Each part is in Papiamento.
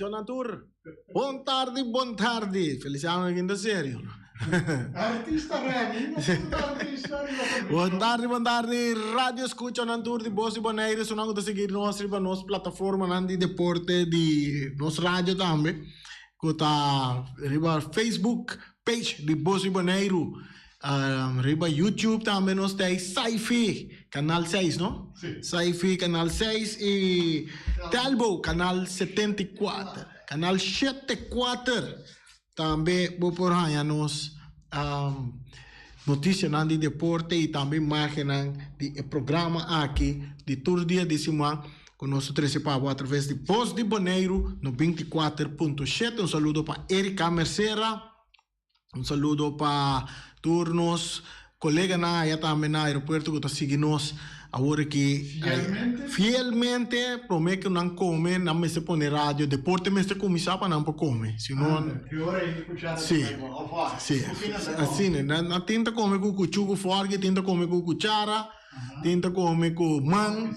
Shonan tur. Bon tardi, bon tardi. Feliciano aki ta serio. Artista Remy, no tur ta artista riba television. Bon tardi, bon tardi. Radio Escuchanan tur di Bos di Bonaire. Esunnan ku ta sigui nos riba nos plataformanan di deporte di nos radio tambe. Ku ta riba Facebook page di Bos di Boneiru. Riba YouTube tambe nos ta e Saifi canal 6 no? Si. Saifi canal 6 y Telbo canal 74. Canal 74 tambe bo por haña nos noticianan di deporte y tambe imagennan di e programa aki di tur dia di siman cu nos ta trece pa bo atraves di Bos di Boneiru 94.7. Un saludo pa Erika Mercera. Un saludo pa tur nos coleganan aya tambe na aeropuerto cu ta sigui nos awor aki. Fielmente. Fielmente, prome cu nan come nan mester pone radio, deporte mester cuminsa pa nan por come, si no. Anda, ki ora e cuchara ta Si, bay bon, of ora? si, Cu ki nan ta come? asina, nan tin ta come cu cuchu cu forki, tin ta come cu cuchara, tin ta come cu man.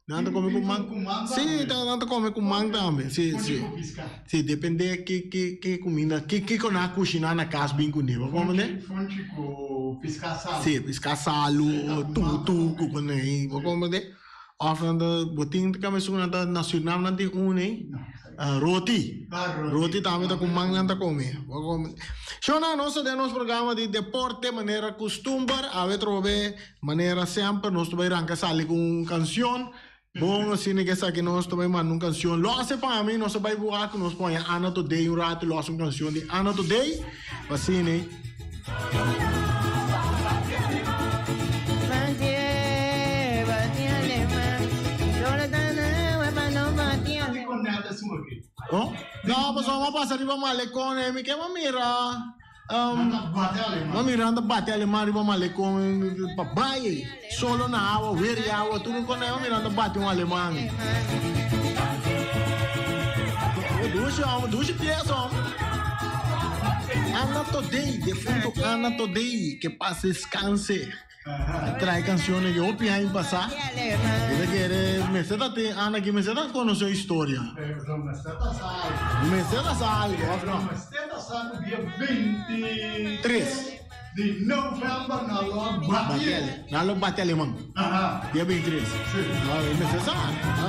Nan ta come cu man. Cu man Sí, tambe. ta, nan ta come cu man tambe. Sí, Funchi sí. cu pisca. Sí, depende ki ki ki cuminda, ki kiko nan a cushiná na cas bin cuné. Bo comprende? Funchi, funchi cu pisca salu. Sí, pisca salu, Sí, ta cu man ta tutu come. cu cunei. Bo Sí. comprende? Of nan ta, bo tin ta kame esun nan ta na Surinam nan tin un ei, No, sa. roti. Ah, roti. Roti tambe ta cu Tambe man nan ta cu man. come. Bo comprende? Shona, nos ta den nos programa di deporte manera custumber. Awe trobe Manera semper nos ta bai ranka sali ku un kanshon. Bon asina ke esaki nos ta bai manda un kanshon. Lo hasi pa mi, nos ta bai buka ku nos poña Ana Today un ratu lo hasi un kanshon di Ana Today. Pa asina. Oh, no, pasobra mi a pasa riba Malekon e mi ke mira. Ma mirando bate aleman riba malecon pa bai solo na awa weer y awa tur con ma mirando bate un aleman. Dushi hombre, dushi pieza hombre. Ana Todei, defunto Ana Todei, que paz descanse. Trae canciones que hopi aña pasa. Ita kere mester ta tin Ana ki mester ta conoce historia. Mester ta sa algo of no? Mester ta sa cu dia 23 Tres. di november na lo bati. Na lo bati aleman. Aha. Dia 23. Si. No, mester sa.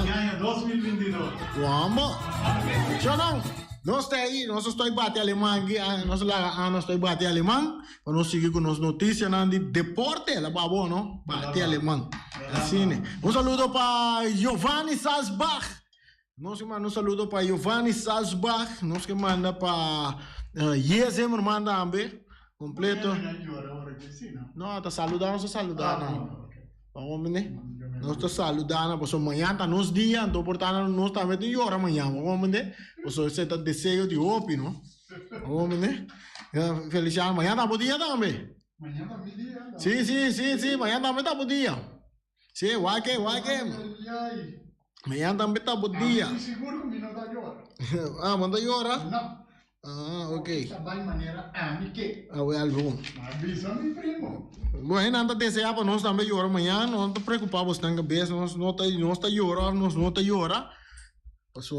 Di aña 2022. Wambo. Shonan, nos ta ahí, nos estoy bati aleman aquí, nos laga Ana estoy bati aleman. Pa nos sigui ku nos notisianan di deporte, la babo no, bati aleman. Asina. Un saludo pa Giovanni Salzbach. Nos ke manda un saludo pa Giovanni Salzbach. Nos ke manda pa uh, Zimmerman tambe. Completo. No, ta saluda, nos ta saluda nan. Vamos mene. Nos ta saluda nan, pasobra mañana ta nos dia, anto por ta nos tambe tin yora mañana. Vamos mene. Pasobra ese ta deseo di hopi, no? Vamos mene. Feliciano, mañana ta bo dia tambe. Mañana ta mi dia. Sí, sí, sí, sí, mañana tambe ta bo dia. Sí, wak wak. Mañana tambe ta bo dia. Mi sigur ku mi no ta yora. Ah, bo no ta yora? No. Ah, ok. Ta bai manera ami ke. Ah, wel bon. Ma bisa mi primo. Bueno, nan ta desea pa nos tambe yora mañana, no ta preocupa bos nan cabeza, nos no ta, nos ta yora of nos no ta yora. Paso,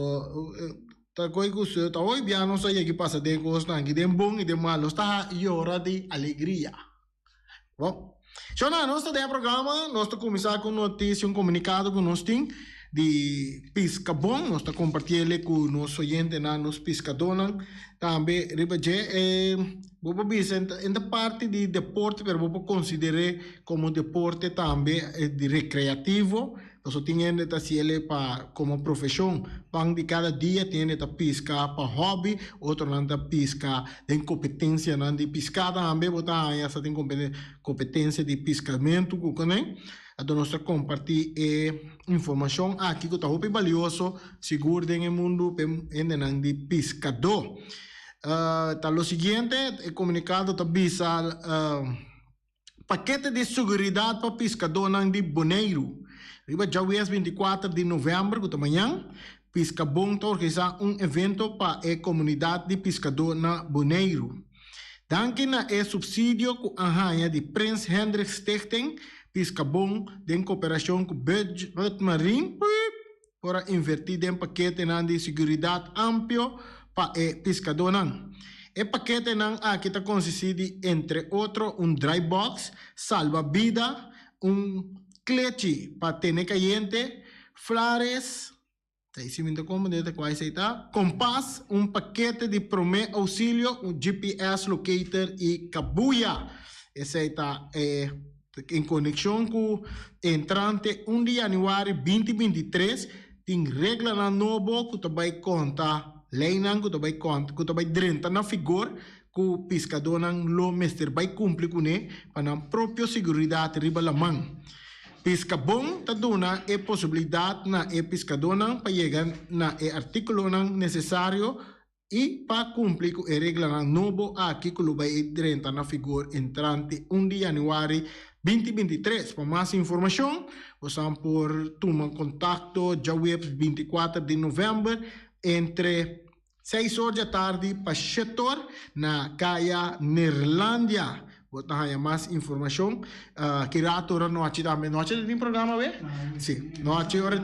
ta koe ku ta hoy bia nos a yegi pasa den kosnan aki, den bon y den mal, nos ta yora di alegria. Bon, shona, nos ta den e programa, nos ta kuminsá ku un notisia, un komunikado ku nos tin di Piskabon, nos ta kompartí el ku nos oyentenan, nos piskadónan tambe riba dje. E bo por bisa e ta parti di deporte pero bo por konsider'é komo deporte tambe di rekreativo. Pasobra tin hende ta hasi el pa komo profeshon, pan di kada dia, tin hende ta piska pa hòbi, otronan ta piska den kompetensianan di piská tambe, bo ta haña sa tin kompetensia di piskamentu ku kuné. Anto nos ta kompartí e informashon aki ku ta hopi balioso sigur den e mundu pa e hendenan di piskadó. Ta lo siguiente, e komunikado ta bisa. Pakete di seguridat pa piskadónan di Boneiru. Riba djawees 24 di novèmber ku ta mañan, Piskabon ta organisá un evento pa e komunidat di piskadó na Boneiru. Danki na e supsidio ku a haña di Prins Hendrik Stichting, Piskabon den koperashon ku Budget Marine. por a invertí den paketenan di siguridat amplio pa e piskadónan. E paketenan aki ta konsistí di entre otro un dry box, salba bida, un klechi pa tene kayente, flares, ta si mi ta komprendé ta kua esei ta, kompas, un pakete di promé ousilio, un GPS locator i kabuya. Esei ta e En konekshon ku entrante un di yanüari binti 23 tin reglanan nobo ku ta bai konta, leinan ku ta bai konta, ku ta bai drenta na figor ku piskadónan lo mester bai kumpli kuné pa nan propio siguridat riba laman. Piskabon ta duna e posibilidat na e piskadónan pa yega na e artíkulonan nesesario I pa kumpli ku e reglanan nobo aki ku lo bai drenta na figor entrante un di yanüari 2023. Pa mas informashon bosan por tuma kontakto djaweps 24 di novèmber entre seis or djatardi pa shet or na Kaya Neerlandia. Bo ta haña mas informashon ki rato ora nochi tambe. Nochi ta tin programa awe? Si, nochi ora.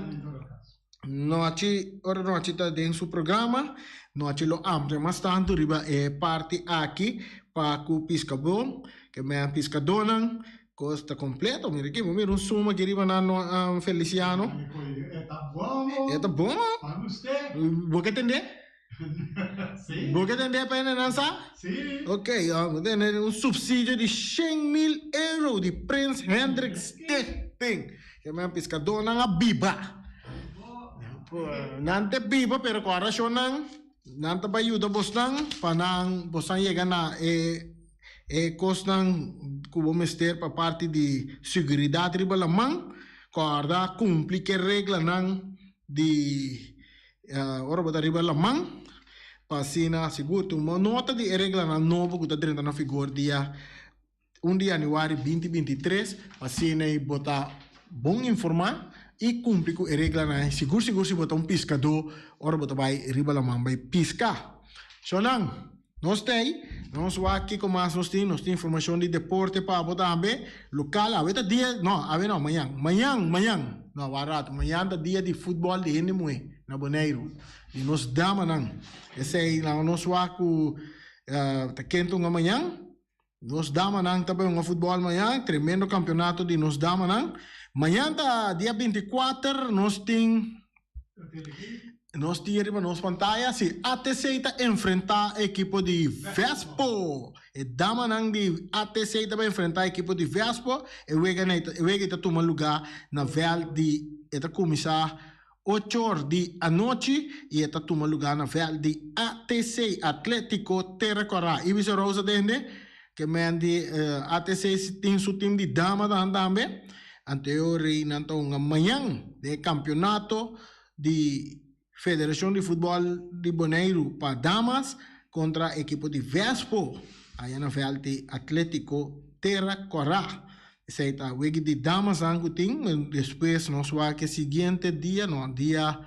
Nochi, ora Nochi ta den su programa, Nochi lo amplia mas tantu riba e parti aki pa ku piskabon, ke men piskadónan, kos ta kompleto. Mira aki, bo mira un suma aki riba nan no Feliciano. E ta bon. E ta bon. Pa usted. Bo ke tende? Si. Bo ke tende pa hende nan sa? Si. Ok, bo tende un supsidio di 100,000 euro di Prins Hendrik Stichting. Ke men piskadónan a biba. Nan te biba pero ku arashonnan nan ta bai yuda bosnan pa nan bosnan yega na e e kosnan ku bo mester pa parti di seguridat riba laman. Kòrda kumpli ke reglanan di ora bo ta riba laman pa asina sigur tuma nota di e reglanan nobo ku ta drenta na figor dia un di yanüari 2023 pa asina bo ta bon informá i kumpli ku e reglanan sigur sigur si bo ta un piskadó ora bo ta bai riba laman bai piska. Shonnan, nos ta ei, nos wak kiko mas nos tin, nos tin informashon di deporte pa bo tambe, lokal, awe ta dia, no, awe no, mañan, mañan, mañan, no, wak rato, mañan ta dia di futbòl di hende muhé na Boneiru, di nos damanan, esei laga nos wak ku ta kenta un mañan. Nos damanan ta bai hunga futbòl mañan, tremendo kampeonato di nos damanan. Mañan ta dia 24, nos tin nos tin riba nos pantaya si ATC ta enfrentá ekipo di Vespo. E damanan di ATC ta bai enfrentá ekipo di Vespo. E wega e wega ta tuma lugá na vèlt di e ta kuminsá Ocho or di anochi y e ta tuma lugar na veld di ATC, Atletico Terra Cora. Ibis Rosa dende ke men di ATC tin su team di dama dan tambe. Anto e ora nan ta hunga mañan den e campeonato di Federacion di Futbol di Boneiru pa damas contra ekipo di Vespo aya na veld di Atletico Terra Cora. Esei ta wiki di damasnan ku tin, despues nos wak e siguiente dia, no, dia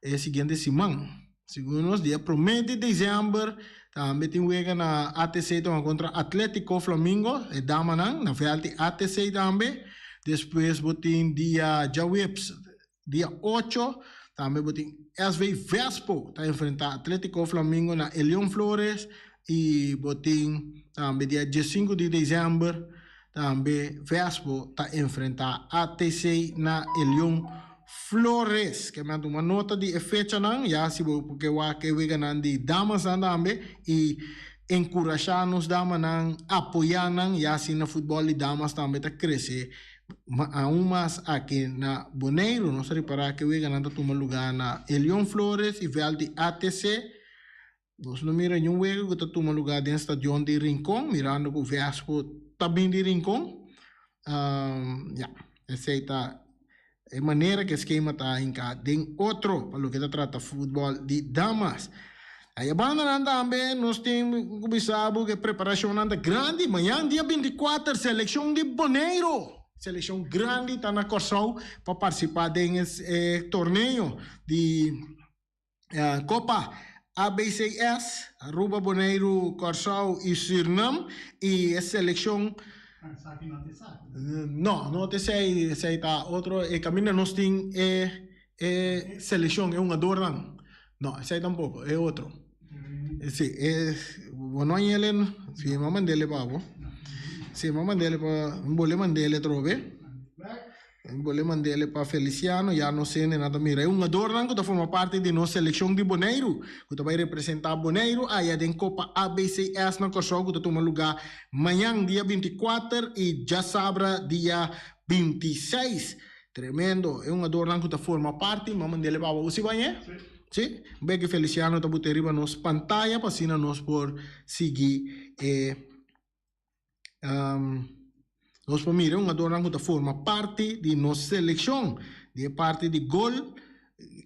e siguiente siman. Segun nos dia promé di desèmber tambe tin wega na ATC ta wak kontra Atletico Flamingo, e damanan na vèlt di ATC tambe. Despues bo tin dia djaweps, dia ocho, tambe bo tin SV Vespo ta enfrentá Atletico Flamingo na Elion Flores i bo tin tambe dia diesinku di desèmber Tambe Vespo ta enfrentá ATC na Elion Flores. Ke men tuma nota di e fechanan, ya si bo ke wak e weganan di damasnan tambe i enkurashá nos damanan, apoyá nan, ya asina futbòl di damas tambe ta krese aun mas aki na Boneiru. Nos ta ripará ke weganan ta tuma lugá na Elion Flores i vèlt di ATC. Nos no mira niun wega ku ta tuma lugá den stadion di Rincon, mirando ku Vespo ta bin di Rincon. Ya, esei ta e manera ku e skema ta hinká den otro pa loke ta trata futbòl di damas. Aya bandanan tambe nos tin ku bisa bo ku e preparashonnan ta grandi. Mañan dia 24 selekshon di Boneiru, selekshon grandi ta na Kòrsou pa partisipá den e torneo di Kopa ABCS, Aruba, Boneiru, Kòrsou i Sürnam i e selekshon No, no ta esei, esei ta otro e kaminda nos tin e E selekshon, e hungadornan. No, esei tampoko, e otro. Si, e, bo no hañ'el, si mi a mand'el pa bo. Si mi a mand'el pa, mi bole mand'el atrobe. Mi bole mand'el pa Feliciano, ya nos hendenan ta mira. E hungadornan ku ta forma parti di nos selekshon di Boneiru, ku ta bai representá Boneiru aya den Kopa ABCS na Kòrsou ku ta tuma lugá mañan dia 24 i djasabra dia 26. Tremendo, e hungadornan ku ta forma parti, m'a mand'el pa bo. Si bañ'é? Si. Beke Feliciano ta bot'é riba nos pantaya pa asina nos por sigui e nos por mira e hungadornan ku ta forma parti di nos selekshon. Di e parti di gol,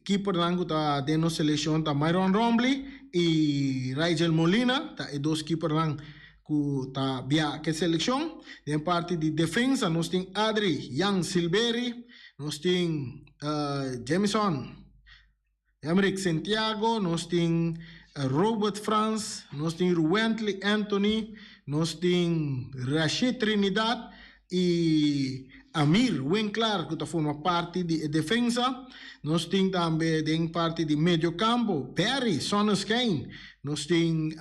keepernan ku ta den nos selekshon ta Myron Rombley i Rigel Molina ta e dos keepernan ku ta bia ku e selekshon. Den parti di defensa nos tin Adri Jan Silberi, nos tin Jamison Emrick Santiago, nos tin Robert Frans, nos tin Ruwentley Anthony, nos tin Rashid Trinidad i Amir Winklaar ku ta forma parti di e defensa. Nos tin tambe den parti di mediokampo Barry Sonnenschijn, nos tin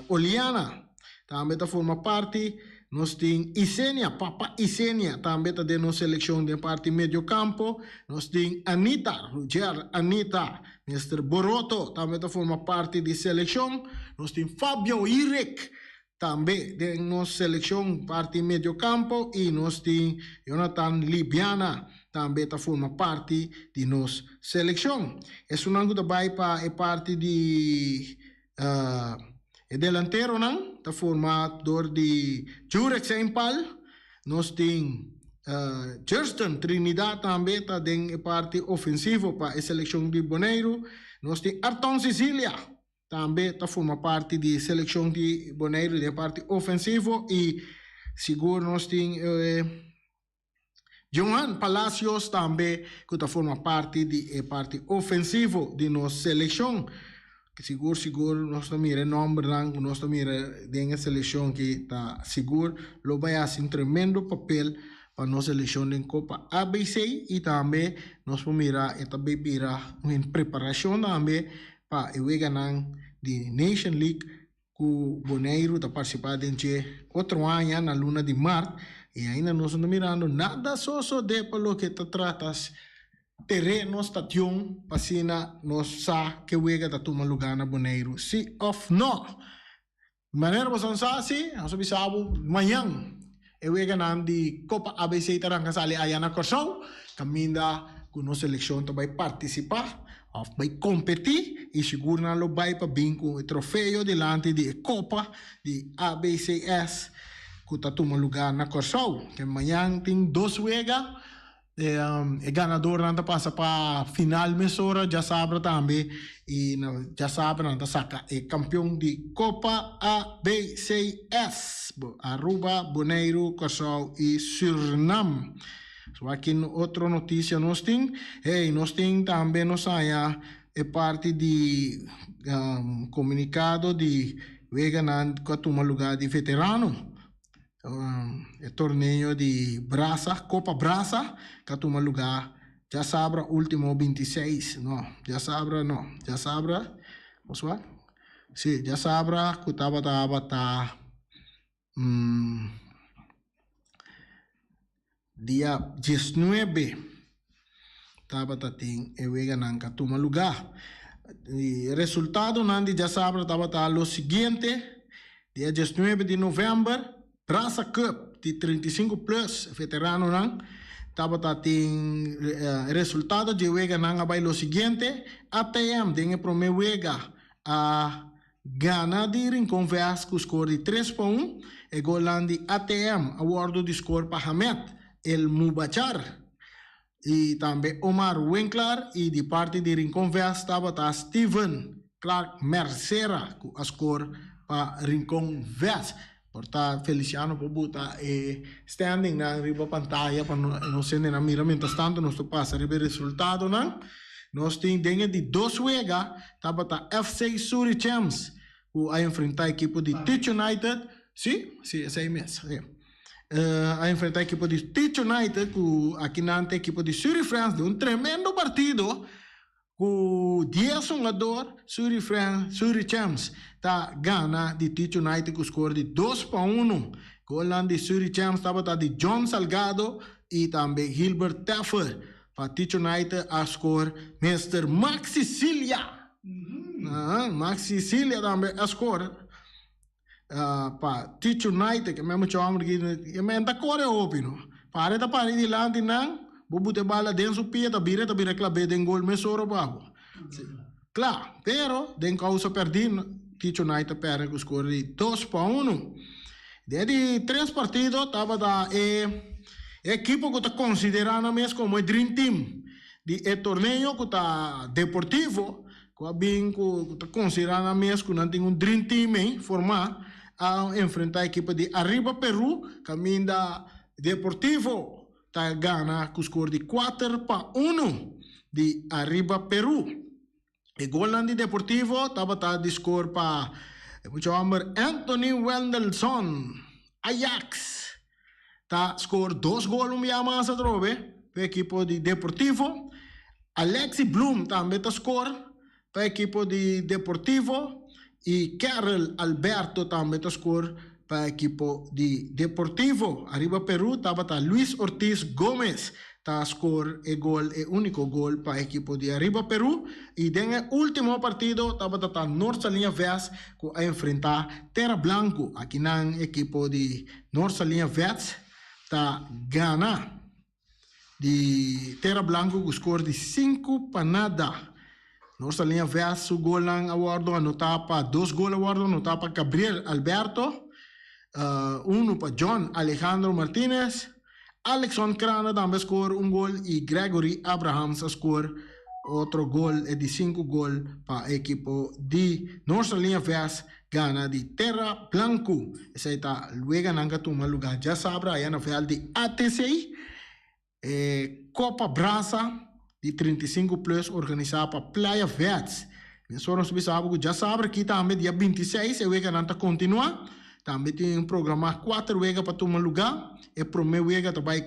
Oliana tambe ta forma parti, nos tin Isenia, Papa Isenia tambe ta den nos selekshon den parti mediokampo, nos tin Anita, Ruger Anita, Mister Boroto tambe ta forma parti di selekshon, nos tin Fabio Irik Tambe den nos seleccion parti mediocampo y nos tin Jonathan Libiana tambe ta forma parti di nos seleccion. Esunnan cu ta bay pa e parti di e delanteronan ta forma door di Jurek Seinpal, nos tin Jurston Trinidad tambe ta den e parti ofensivo pa e seleccion di Boneiru, nos tin Arton Cecilia. Tambe ta forma parti di selekshon di Boneiru den parti ofensivo i sigur nos tin Johan Palacios tambe ku ta forma parti di e parti ofensivo di nos selekshon. Sigur sigur nos ta mira e nòmbernan ku nos ta mira den e selekshon ki ta sigur lo bai hasi un tremendo papel pa nos selekshon den Kopa ABC i tambe nos por mira e ta bai bira un preparashon tambe pa e weganan di Nation League ku Boneiru ta partisipá den dje otro aña na luna di mart i ainda nos no ta mirando nada sosodé pa loke ta trata tereno stadion pa asina nos sa ke wega ta tuma lugá na Boneiru si òf no. Manera bo san sa si, nos a bisa bo mañan e weganan di Copa ABC ta ranka sali aya na Kòrsou, kaminda ku nos selekshon ta bai partisipá òf bai kompetí i sigur nan lo bai pa bin ku e trofeo dilanti di e Kopa di ABCS ku ta tuma lugá na Kòrsou. Ke mañan tin dos wega. E ganadornan ta pasa pa final mesora djasabra tambe y na djasabra nan ta saca e campeon di Copa ABCS, Aruba, Boneiru, Corsou y Surinam. So aki otro noticia nos tin. Hey, nos tin tambe nos haya e parti di comunicado di weganan cu a tuma lugar di veterano. E torneo di Brasa, Copa Brasa, ta tuma lugar djasabra ultimo 26, no, djasabra no, djasabra, oswa? Si, djasabra ku tabata tabata dia 19 tabata tin e weganan ka tuma lugar. E resultadonan di djasabra tabata lo siguiente, dia 19 di november, Brasa Cup di 35 plus veteranonan tabata tin e resultado dje weganan a bai lo siguiente, ATM den e prome wega a gana di Rincon Vest ku skor di tres pa un. E golnan di ATM a wòrdu di skor pa Hamed El Mubachar i tambe Omar Winklaar i di parti di Rincon Vest tabata Steven Clark Mercera ku a skor pa Rincon Vest. Por ta Feliciano por buta e standingnan riba pantaya pa nos hendenan mira mientras tanto nos ta pasa riba e resultadonan. Nos tin den e di dos wega tabata FC Suri Champs ku a enfrenta ekipo di Teach United. Si, si esei mes. Si. A enfrenta ekipo di Teach United ku akinan ta ekipo di Suri Friends den un tremendo partido ku dies hungador Suri Friends Suri Champs ta gana di Teach United ku skor di 2-1. Golnan di Suri Champs tabata di John Salgado i tambe Gilbert Teffer. Pa Teach United a skor Mister Max Sicilia. Max Sicilia tambe a skor. Pa Teach United, ke men mucha homber ki e men ta kore hopi no. Pare ta pare dilanti nan, bo buta e bala den su pia ta bira ta bira klab'é den gol mesora pa bo. Kla, pero den kousa pèrdí Teach United a pèrdè ku skor di 2-1. Den di tres partido tabata e ekipo ku ta konsiderá nan mes komo e dream team di e torneo ku ta Deportivo. Ku a bin ku ta konsiderá nan mes ku nan tin un dream team ei formá a enfrentá ekipo di Arriba Peru kaminda Deportivo ta gana ku skor di 4-1 di Arriba Peru. E golnan di Deportivo tabata di skor pa e mucha hòmber Anthony Wendelson, Ajax ta skor dos gol un bia mas atrobe pa e ekipo di Deportivo. Alexi Bloem tambe ta skor pa e ekipo di Deportivo y Kerel Alberto tambe ta skor pa e ekipo di Deportivo. Ariba Peru tabata Luis Ortiz Gomez ta skor e gol e unico gol pa ekipo di Ariba Peru y den e ultimo partido tabata ta Noord Saliña Vest cu a enfrenta Terra Blanco. Akinan ekipo di Noord Saliña Vest ta gana di Terra Blanco cu skor di 5-0. Noord Saliña Vest su golnan a wordo anota pa dos gol a wordo anota pa Gabriel Alberto, uno pa John Alejandro Martinez. Alexon Crana tambe a score un gol y Gregory Abrahams a score otro gol, e di 5 gol pa e ekipo di Noord Saliña Vest gana di Terra Blanco. Esey ta lueganan ka tuma lugar djasabra aya na veld di ATC. E Copa Brasa di 35 plus organisa pa Playa Vets. Mesora nos bisa abo ku djasabra aki tambe dia 26 e weganan ta kontinua. Tambe tin programá kuater wega pa tuma lugá. E promé wega ta bai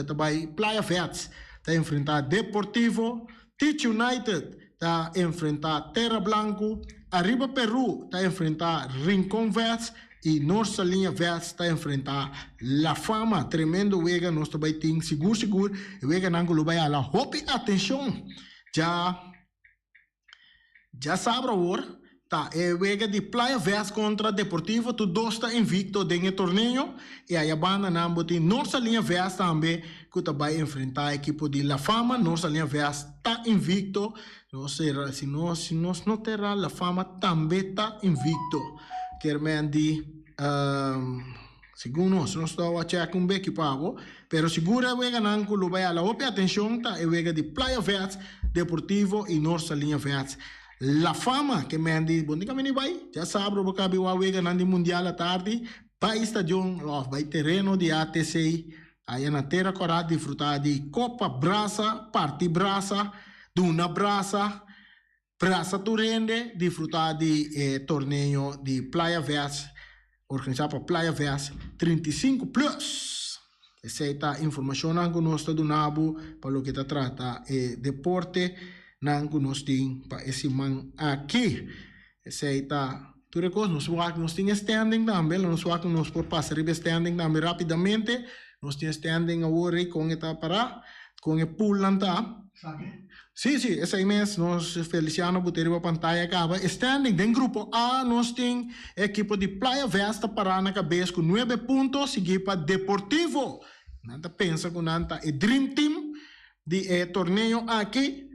ta bai Playa Vets ta enfrentá Deportivo, Teach United ta enfrentá Terra Blanco, Arriba Peru ta enfrentá Rincon Vets i Noord Saliña Vets ta enfrentá La Fama. Tremendo wega nos ta bai tin sigur sigur e weganan ku lo bai hala hopi atenshon dja. Djasabra awor ta e wega di Playa Vest kontra Deportivo, tur dos ta invicto den e torneo i aya banda nan bo tin Noord Saliña Vest tambe ku ta bai enfrenta ekipo di La Fama. Noord Saliña Vest ta invicto, nos sera si nos si nos no ta erá La Fama tambe ta invicto kermen di Segun nos, nos ta wak chèk un beki pa bo, pero sigur e weganan ku lo bai hala hopi atenshon ta e wega di Playa Vets, Deportivo i Noord Saliña Vets. La Fama ke men di bo tin kaminda bai, dja sabro bo kabi wak weganan di mundial atardi, bai stadion òf bai tereno di ATC aya na Tera Kòrá disfrutá di Kopa Brasa, parti brasa, duna brasa. Brasa tur hende disfruta di e torneo di Playa Vest organisa pa Playa Vest 35 plus. Esey ta informacionnan cu nos ta duna bo pa loke ta trata e deporte nan cu nos tin pa e siman aki. Esey ta tur e cos. Nos wak nos tin e standing tambe. Lo nos wak nos por pasa riba e standing tambe rapidamente. Nos tin e standing awor ey con e ta para, con e poolnan ta. Sí, sí, esei mes, nos Feliciano bot'é riba pantaya kaba. E standing den grupo A nos tin e ekipo di Playa Vesta pará na kabes ku nuebe punto, siguí pa Deportivo. Nan ta pensa ku nan ta e dream team di e torneo aki.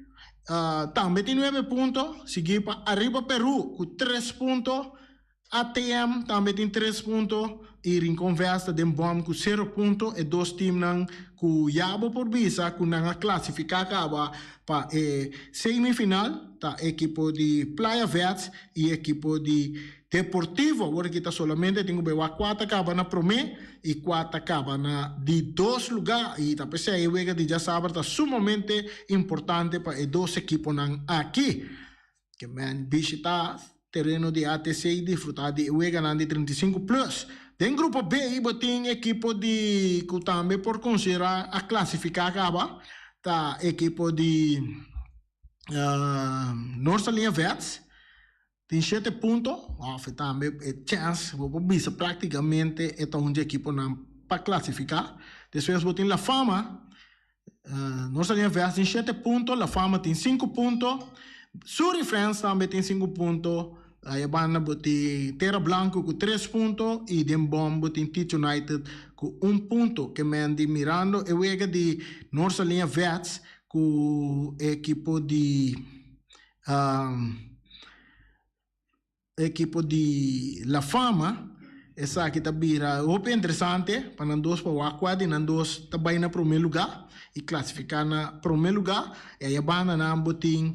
Tambe tin nuebe punto, siguí pa Arriba Peru ku tres punto. ATM tambe tin tres punto y Rincon Vest ta den bom cu cero punto. E dos teamnan cu ya bo por bisa cu nan a clasifica caba pa e semifinal ta ekipo di Playa Vets y ekipo di Deportivo. Awor aki ta solamente tin cu bay wak cua ta caba na prome y cua ta caba na di dos lugar y ta pesey e wega di djasabra ta sumamente importante pa e dos ekiponan aki. Ke men bishita tereno di ATC i disfrutá di e weganan di 35 plus. Den grupo B bo tin ekipo di ku tambe por konsiderá a klasifiká kaba, ta ekipo di Noord Saliña Vets tin shete punto, òf e tambe e chèns bo por bisa práktikamente e ta un di ekiponan pa klasifiká. Despues bo tin La Fama, Noord Saliña Vets tin shete punto, La Fama tin sinku punto, Suri Friends tambe tin sinku punto, Aya banda bo tin Tera Blanco ku tres punto i den bòm bo tin Teach United ku un punto. Ke men di mirando e wega di Noord Saliña Vets ku e ekipo di ekipo di La Fama esaki ta bira hopi interesante pa nan dos pa wak kua di nan dos ta bai na prome luga y clasifica na prome luga y aya banda nan bo tin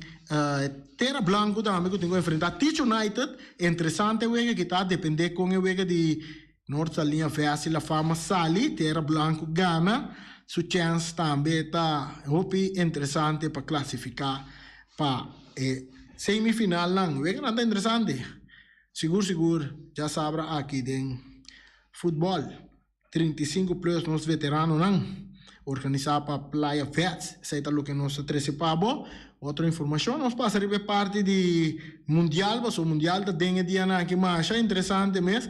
Tera Blanco tambe ku tin ku enfrenta Teach United interesante wega ki ta depende kon e wega di Noord Saliña vs La Fama sali, Tera Blanco gana, su chèns tambe ta hopi interesante pa klasifiká pa e semifinalnan. Weganan ta interesante, sigur sigur djasabra aki den futbòl. 35 plus nos veteranonan, organisá pa Playa Vets. Esei ta loke nos ta trese pa bo. Otro informashon, nos pasa riba e parti di Mundial, pasobra Mundial ta den e dianan aki masha interesante mes.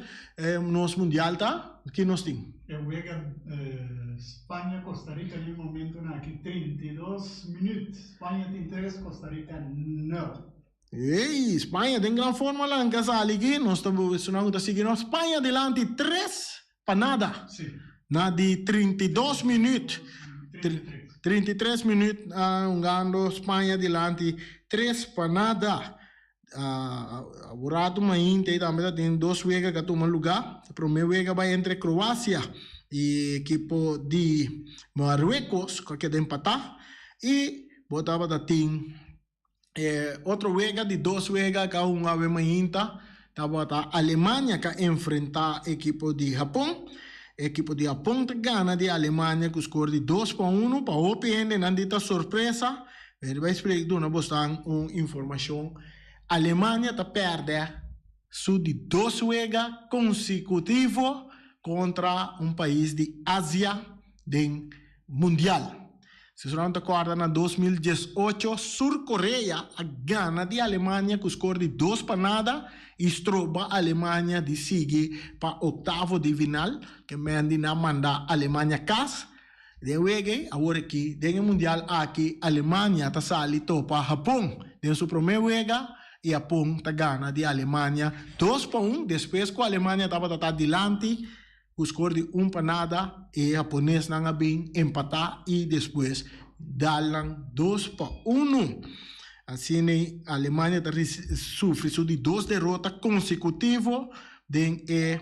Nos Mundial ta, ki nos tin? E wega Spaña-Costa Rica den e momentonan aki 32 minuut, Spaña tin tres, Costa Rica nul. Ey, Spaña den gran forma lanka sali aki, nos ta esunnan ku ta sigui nos, Spaña dilanti 3-0 na di 32 minuut, 33 minuut hungando Spaña dilanti 3-0. Awo rato mainta tambe ta tin dos wega ku a tuma lugá, e prome wega bai entre Kroasia i ekipo di Marruecos ku a keda empatá i bo tabata tin. E otro wega di dos wega ka hunga awe mainta tabata Alemania ka enfrenta ekipo di Hapon. Ekipo di Hapon ta gana di Alemania ku skor di 2-1. Pa hopi hendenan di ta sorpresa. Mi bai splika duna bosnan un informashon. Alemania ta pèrdè su di dos wega konsekutivo kontra un pais di Asia den Mundial. Si su nan ta kòrda na 2018 Sur Korea a gana di Alemania ku skor di 2-0 i stroba Alemania di sigui pa oktavo di final ke men di nan manda Alemania kas. Den wega ei awor aki den e mundial aki Alemania ta sali topa Hapon den su promé wega i Hapon ta gana di Alemania 2-1 despues ku Alemania tabata ta dilanti Ku skor di 1-0 e haponesnan a bin empatá i despues dal nan 2-1. Asina Alemania ta sufri su di dos derota konsekutivo den e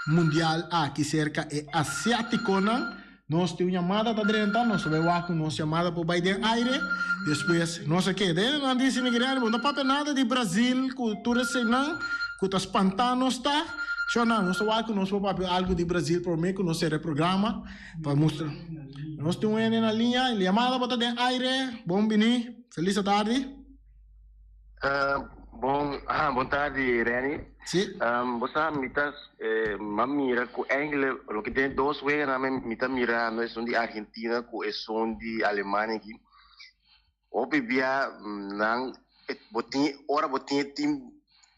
mundial aki serka e asiatikonan. Nos tin un yamada ta drenta, nos ta bai wak ku nos yamada por bai den aire. Despues nos a keda. Nan di Nigeriano, bo no papia nada di Brazil ku tur eseinan ku ta spantá nos ta. Sho nan, nos ta wak ku nos por papia algu di Brazil promé ku nos sera e programa pa mustra. Nos tin un hende na liña, yamada bo ta den aire. Bon bini, felis atardi. Bon, ah, bon tardi, Renny. Sí. Bo sa, mi ta, m'a mira ku eigenlijk loke den dos weganan mi, mi ta mirando esun di Argentina ku esun di Alemania aki. Hopi bia nan, bo tin, ora bo tin e team,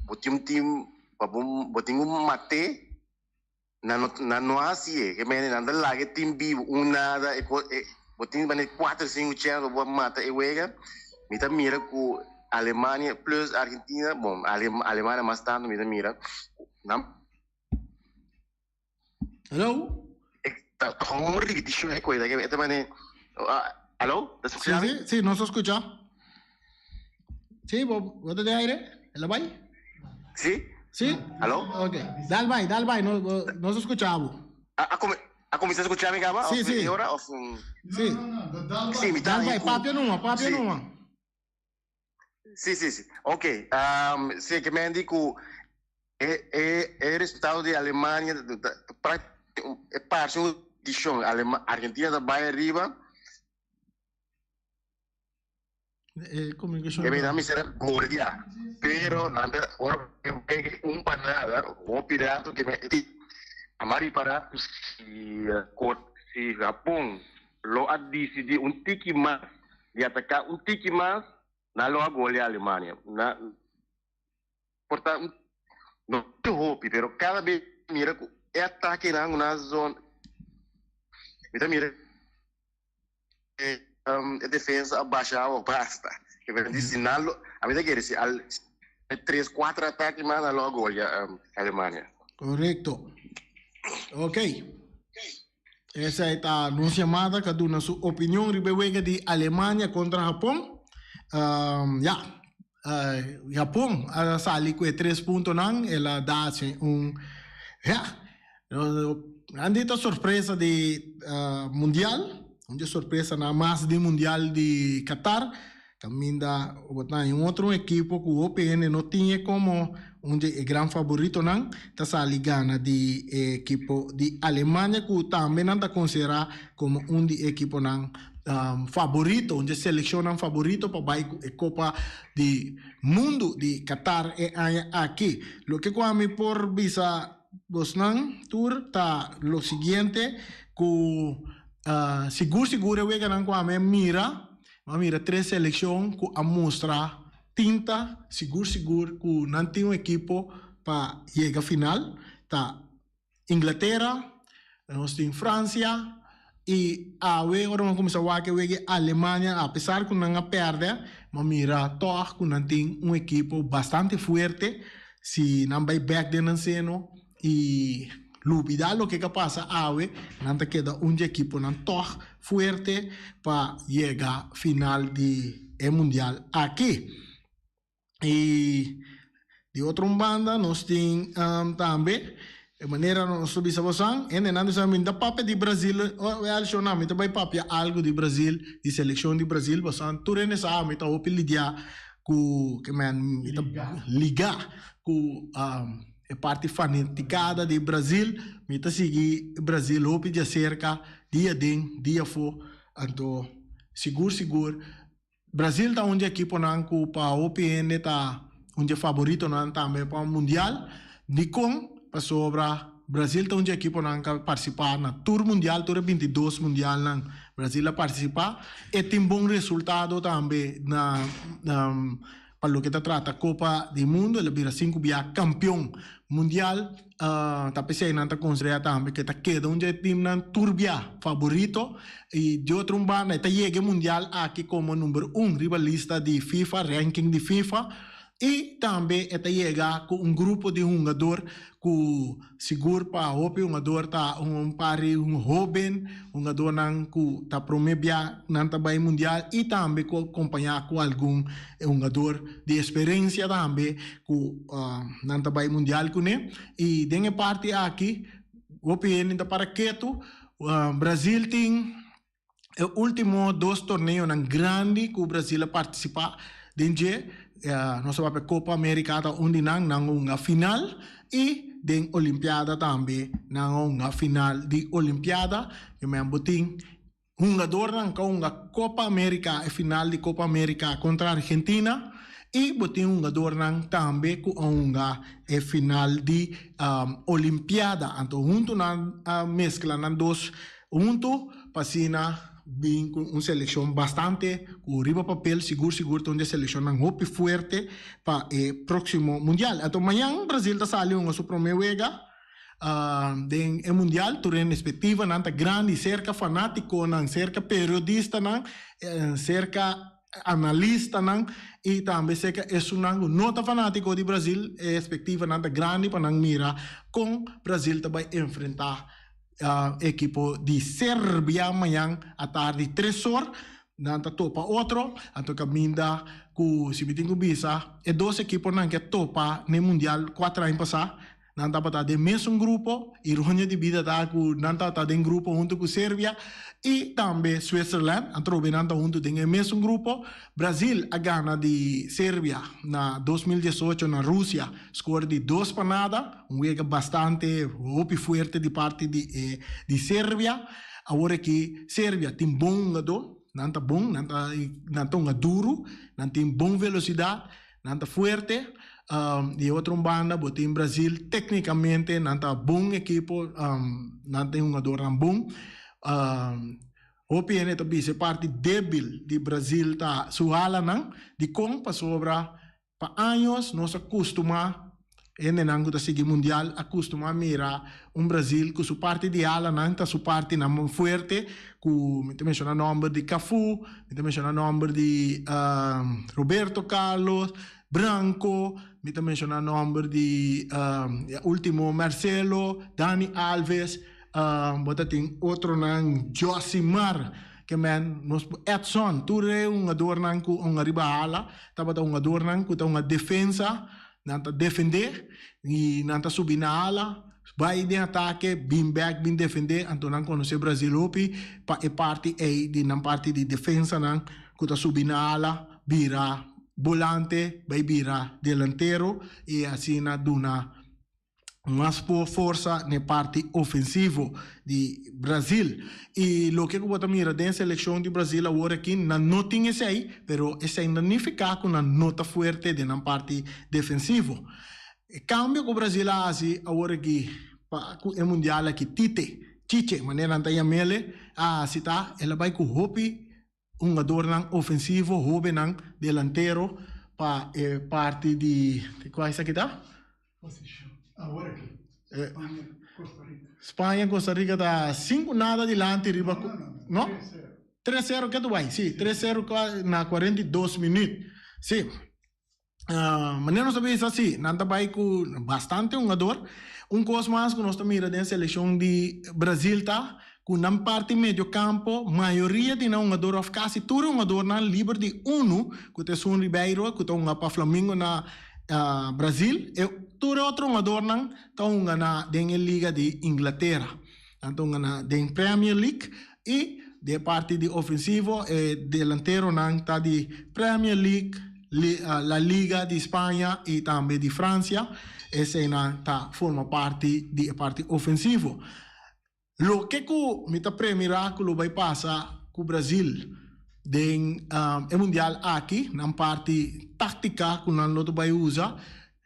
bo tin un team pa bo, bo tin ku mat'é, nan no, nan no hasi e. Ke mende nan ta laga e team bibu, un nada, e ko, e, bo tin mane kuater, sinku chèns pa bo a mata e wega. Mi ta mira ku Alemania plus Argentina, bon, Ale, Alemania mas tantu mi ta mira, nan. Hello? E ta gewoon repeticion e koe, e ta mane, alo, ta skucha mi? Sí, sí, nos ta skucha. Sí, bo, bo ta den aire? El a bai? Sí? Sí? Alo? Ok, dal bai, dal bai, no, nos ta skucha bo. A, a, come, a kuminsá skucha mi kaba? Sí, sí. E ora of? Sí. No, no, no, dal bai. Sí, mi ta Dal bai, ku. papia numa, papia Sí. numa. Sí, sí, sí. Ok, sí, ke men di ku e, e, e resultado di Alemania ta, ta, e parse un repeticion. Alema, Argentina ta bai ariba. E comunicacion E men mi sera goleá, pero nan ta ora un pa nada, hopi rato ke men. M'a ripará ku si si Hapon lo a disidí un tiki mas di ataká un tiki mas, nan lo a golia Alemania. Nan por ta no te hopi, pero kada bes mira ku e atakenan ku nan a zona, mi ta mira e defensa a basha awa basta. Si nan lo, ami ta kere si al tres, cuatro atake mas nan lo a golia Alemania. Correcto. Ok. Esa ta nos llamada que duna su opinión riba e wega di Alemania contra Japón. Ya, Japón a sali cu e tres puntonan, el a da un, ya, Nan ta sorpresa di mundial, un di sorpresanan mas di mundial di Qatar, caminda bo ta haña un otro ekipo cu hopi hende no tin e como un di e gran favoritonan, ta sali gana di e ekipo di Alemania cu tambe nan ta considera como un di e ekiponan favorito, un di e seleccionnan favorito pa bay cu e Copa di Mundo di Qatar e aña aki. Loke cu ami por bisa Bosnan tur ta lo siguiente ku sigur sigur e weganan ku ami a mira, mi a mira tres selekshon ku a mustra tinta sigur sigur ku nan tin un ekipo pa yega final, ta Inglatera, nos tin Fransia i awe ora mi a kuminsá wak e wega di Alemania apesar ku nan a pèrdè mi a mira tòg ku nan tin un ekipo bastante fuerte. Si nan bai bek den nan seno i lubidá loke ka pasa awe, nan ta keda un di ekiponan tòg fuerte pa yega final di e mundial aki. I di otro un banda nos tin tambe e manera nos ta bisa bosan, hendenan ta bisa mi ta papia di Brazil, wèl shona mi ta bai papia algu di Brazil, di selekshon di Brazil, pasobra tur hende sa mi ta hopi lidiá ku ke men mi ta ligá ku e parti fanaticada di Brazil, mi ta sigui Brazil hopi di aserka dia aden dia afó, anto sigur sigur Brazil ta un di ekiponan ku pa hopi hende ta un di e faboritonan tambe pa mundial. Dikon? Pasobra Brazil ta un di e ekiponan ku a partisipá na tur mundial, tur e 22 mundialnan Brazil a partisipá. E tin bon resultado tambe na pa loke ta trata Copa di Mundo, el a bira sinku bia kampion mundial. Ta p'esei nan ta konsiderá tambe ku e ta keda un di e timnan tur bia faborito. I di otro un banda e ta yega e mundial aki komo number un riba lista di FIFA, ranking di FIFA. I tambe e ta yega ku un grupo di hungador ku sigur pa hopi hungador ta un par di hoben hungadornan ku ta prome bia nan ta bai mundial i tambe ku kompañá ku algun hungador di esperensia tambe ku nan ta bai mundial kuné. I den e parti aki hopi hende ta para ketu. Brazil tin E ultimo dos torneonan grandi ku Brasil a partisipá den dje, nos a papia Copa America ta un di nan, nan a hunga final i den Olimpiada tambe nan a hunga final di Olimpiada. Yo men bo tin hungadornan ku a hunga Copa America, e final di Copa America kontra Argentina i bo tin hungadornan tambe ku a hunga e final di Olimpiada. Anto huntu nan a meskla nan dos Huntu pa asina bin ku un selekshon bastante ku riba papel sigur sigur ta un di e selekshonnan hopi fuerte pa e próksimo mundial. Anto mañan Brazil ta sali hunga su promé wega den e mundial. Tur e respektivanan ta grandi serka fanátikonan, serka periodistanan, serka analistanan i tambe serka esunnan ku no ta fanátiko di Brazil. E respektivanan ta grandi pa nan mira kon Brazil ta bai enfrentá Ekipo di Serbia mañan atardi tres or nan ta topa otro, anto kaminda ku si mi tin ku bisa e dos ekiponan ke topa n'e mundial kuater aña pasá nan tabata den mesun grupo, ironia di bida ta ku nan tabata den grupo huntu ku Serbia i tambe Switzerland, atrobe nan ta huntu den e mesun grupo. Brazil a gana di Serbia na 2018 na Rusia score di dos pa nada, un wega bastante hopi fuerte di parti di e di Serbia. Awor aki Serbia tin bon hungadó, nan ta bon, nan ta nan ta hunga duru, nan tin bon velosidat, nan ta fuerte. Di otro un banda bo tin Brazil tecnicamente nan ta bon ekipo, nan tin hungadornan bon. Hopi hende ta bisa e parti debil di Brazil ta su halanan. Dikon? Pasobra pa años nos a kustumá, hendenan ku ta sigui mundial a kustumá mira un Brazil ku su parti di halanan ta su partinan fuerte, ku mi ta menshoná nòmber di Cafu, mi ta menshoná nòmber di Roberto Carlos, Branco, mi ta menshoná nòmber di e último Marcelo, Dani Alves, Bo ta tin otronan Josimar ke men nos Edson tur e hungadornan ku un ariba hala tabata hungadornan ku ta hunga defensa nan ta defende i nan ta subi na hala bai den atake bin bek bin defende anto nan konosé Brazil hopi pa e parti ei di nan parti di defensanan ku ta subi na hala bira bolante bai bira delantero i asina duna mas por forsa n'e parti ofensivo di Brazil. I loke ku bo ta mira den selekshon di Brazil awor aki, nan no tin esei, pero esei no nifiká ku nan no ta fuerte den nan parti defensivo. E kambio ku Brazil a hasi awor aki pa ku e mundial aki, Tite, Chiche, manera nan ta yam'el, a hasi ta el a bai ku hopi hungadornan ofensivo, hobennan delantero pa e parti di kua esaki ta? Posishon awor aki Spaña Costa Rica. Spaña Costa Rica ta sinku nada dilanti riba No no no tres sero. Tres sero ke ta bai si tres sero na 42 minüt si. Manera nos ta bisa si nan ta bai ku bastante hungador. Un kos mas ku nos ta mira den selekshon di Brazil ta ku nan parti medio kampo mayoria di nan hungador òf kasi tur e hungadornan liber di unu ku ta esun Ribeiro ku ta hunga pa Flamengo na Brazil e tur e otro hungadornan ta hunga na den e liga di Inglatera. Nan ta hunga na den Premier League i den e parti di ofensivo e delanteronan ta di Premier League, La Liga di Spaña i tambe di Francia. Eseinan ta forma parti di e parti ofensivo. Loke ku mi ta premirá ku lo bai pasa ku Brazil den e mundial aki, nan parti táktika ku nan lo ta bai usa,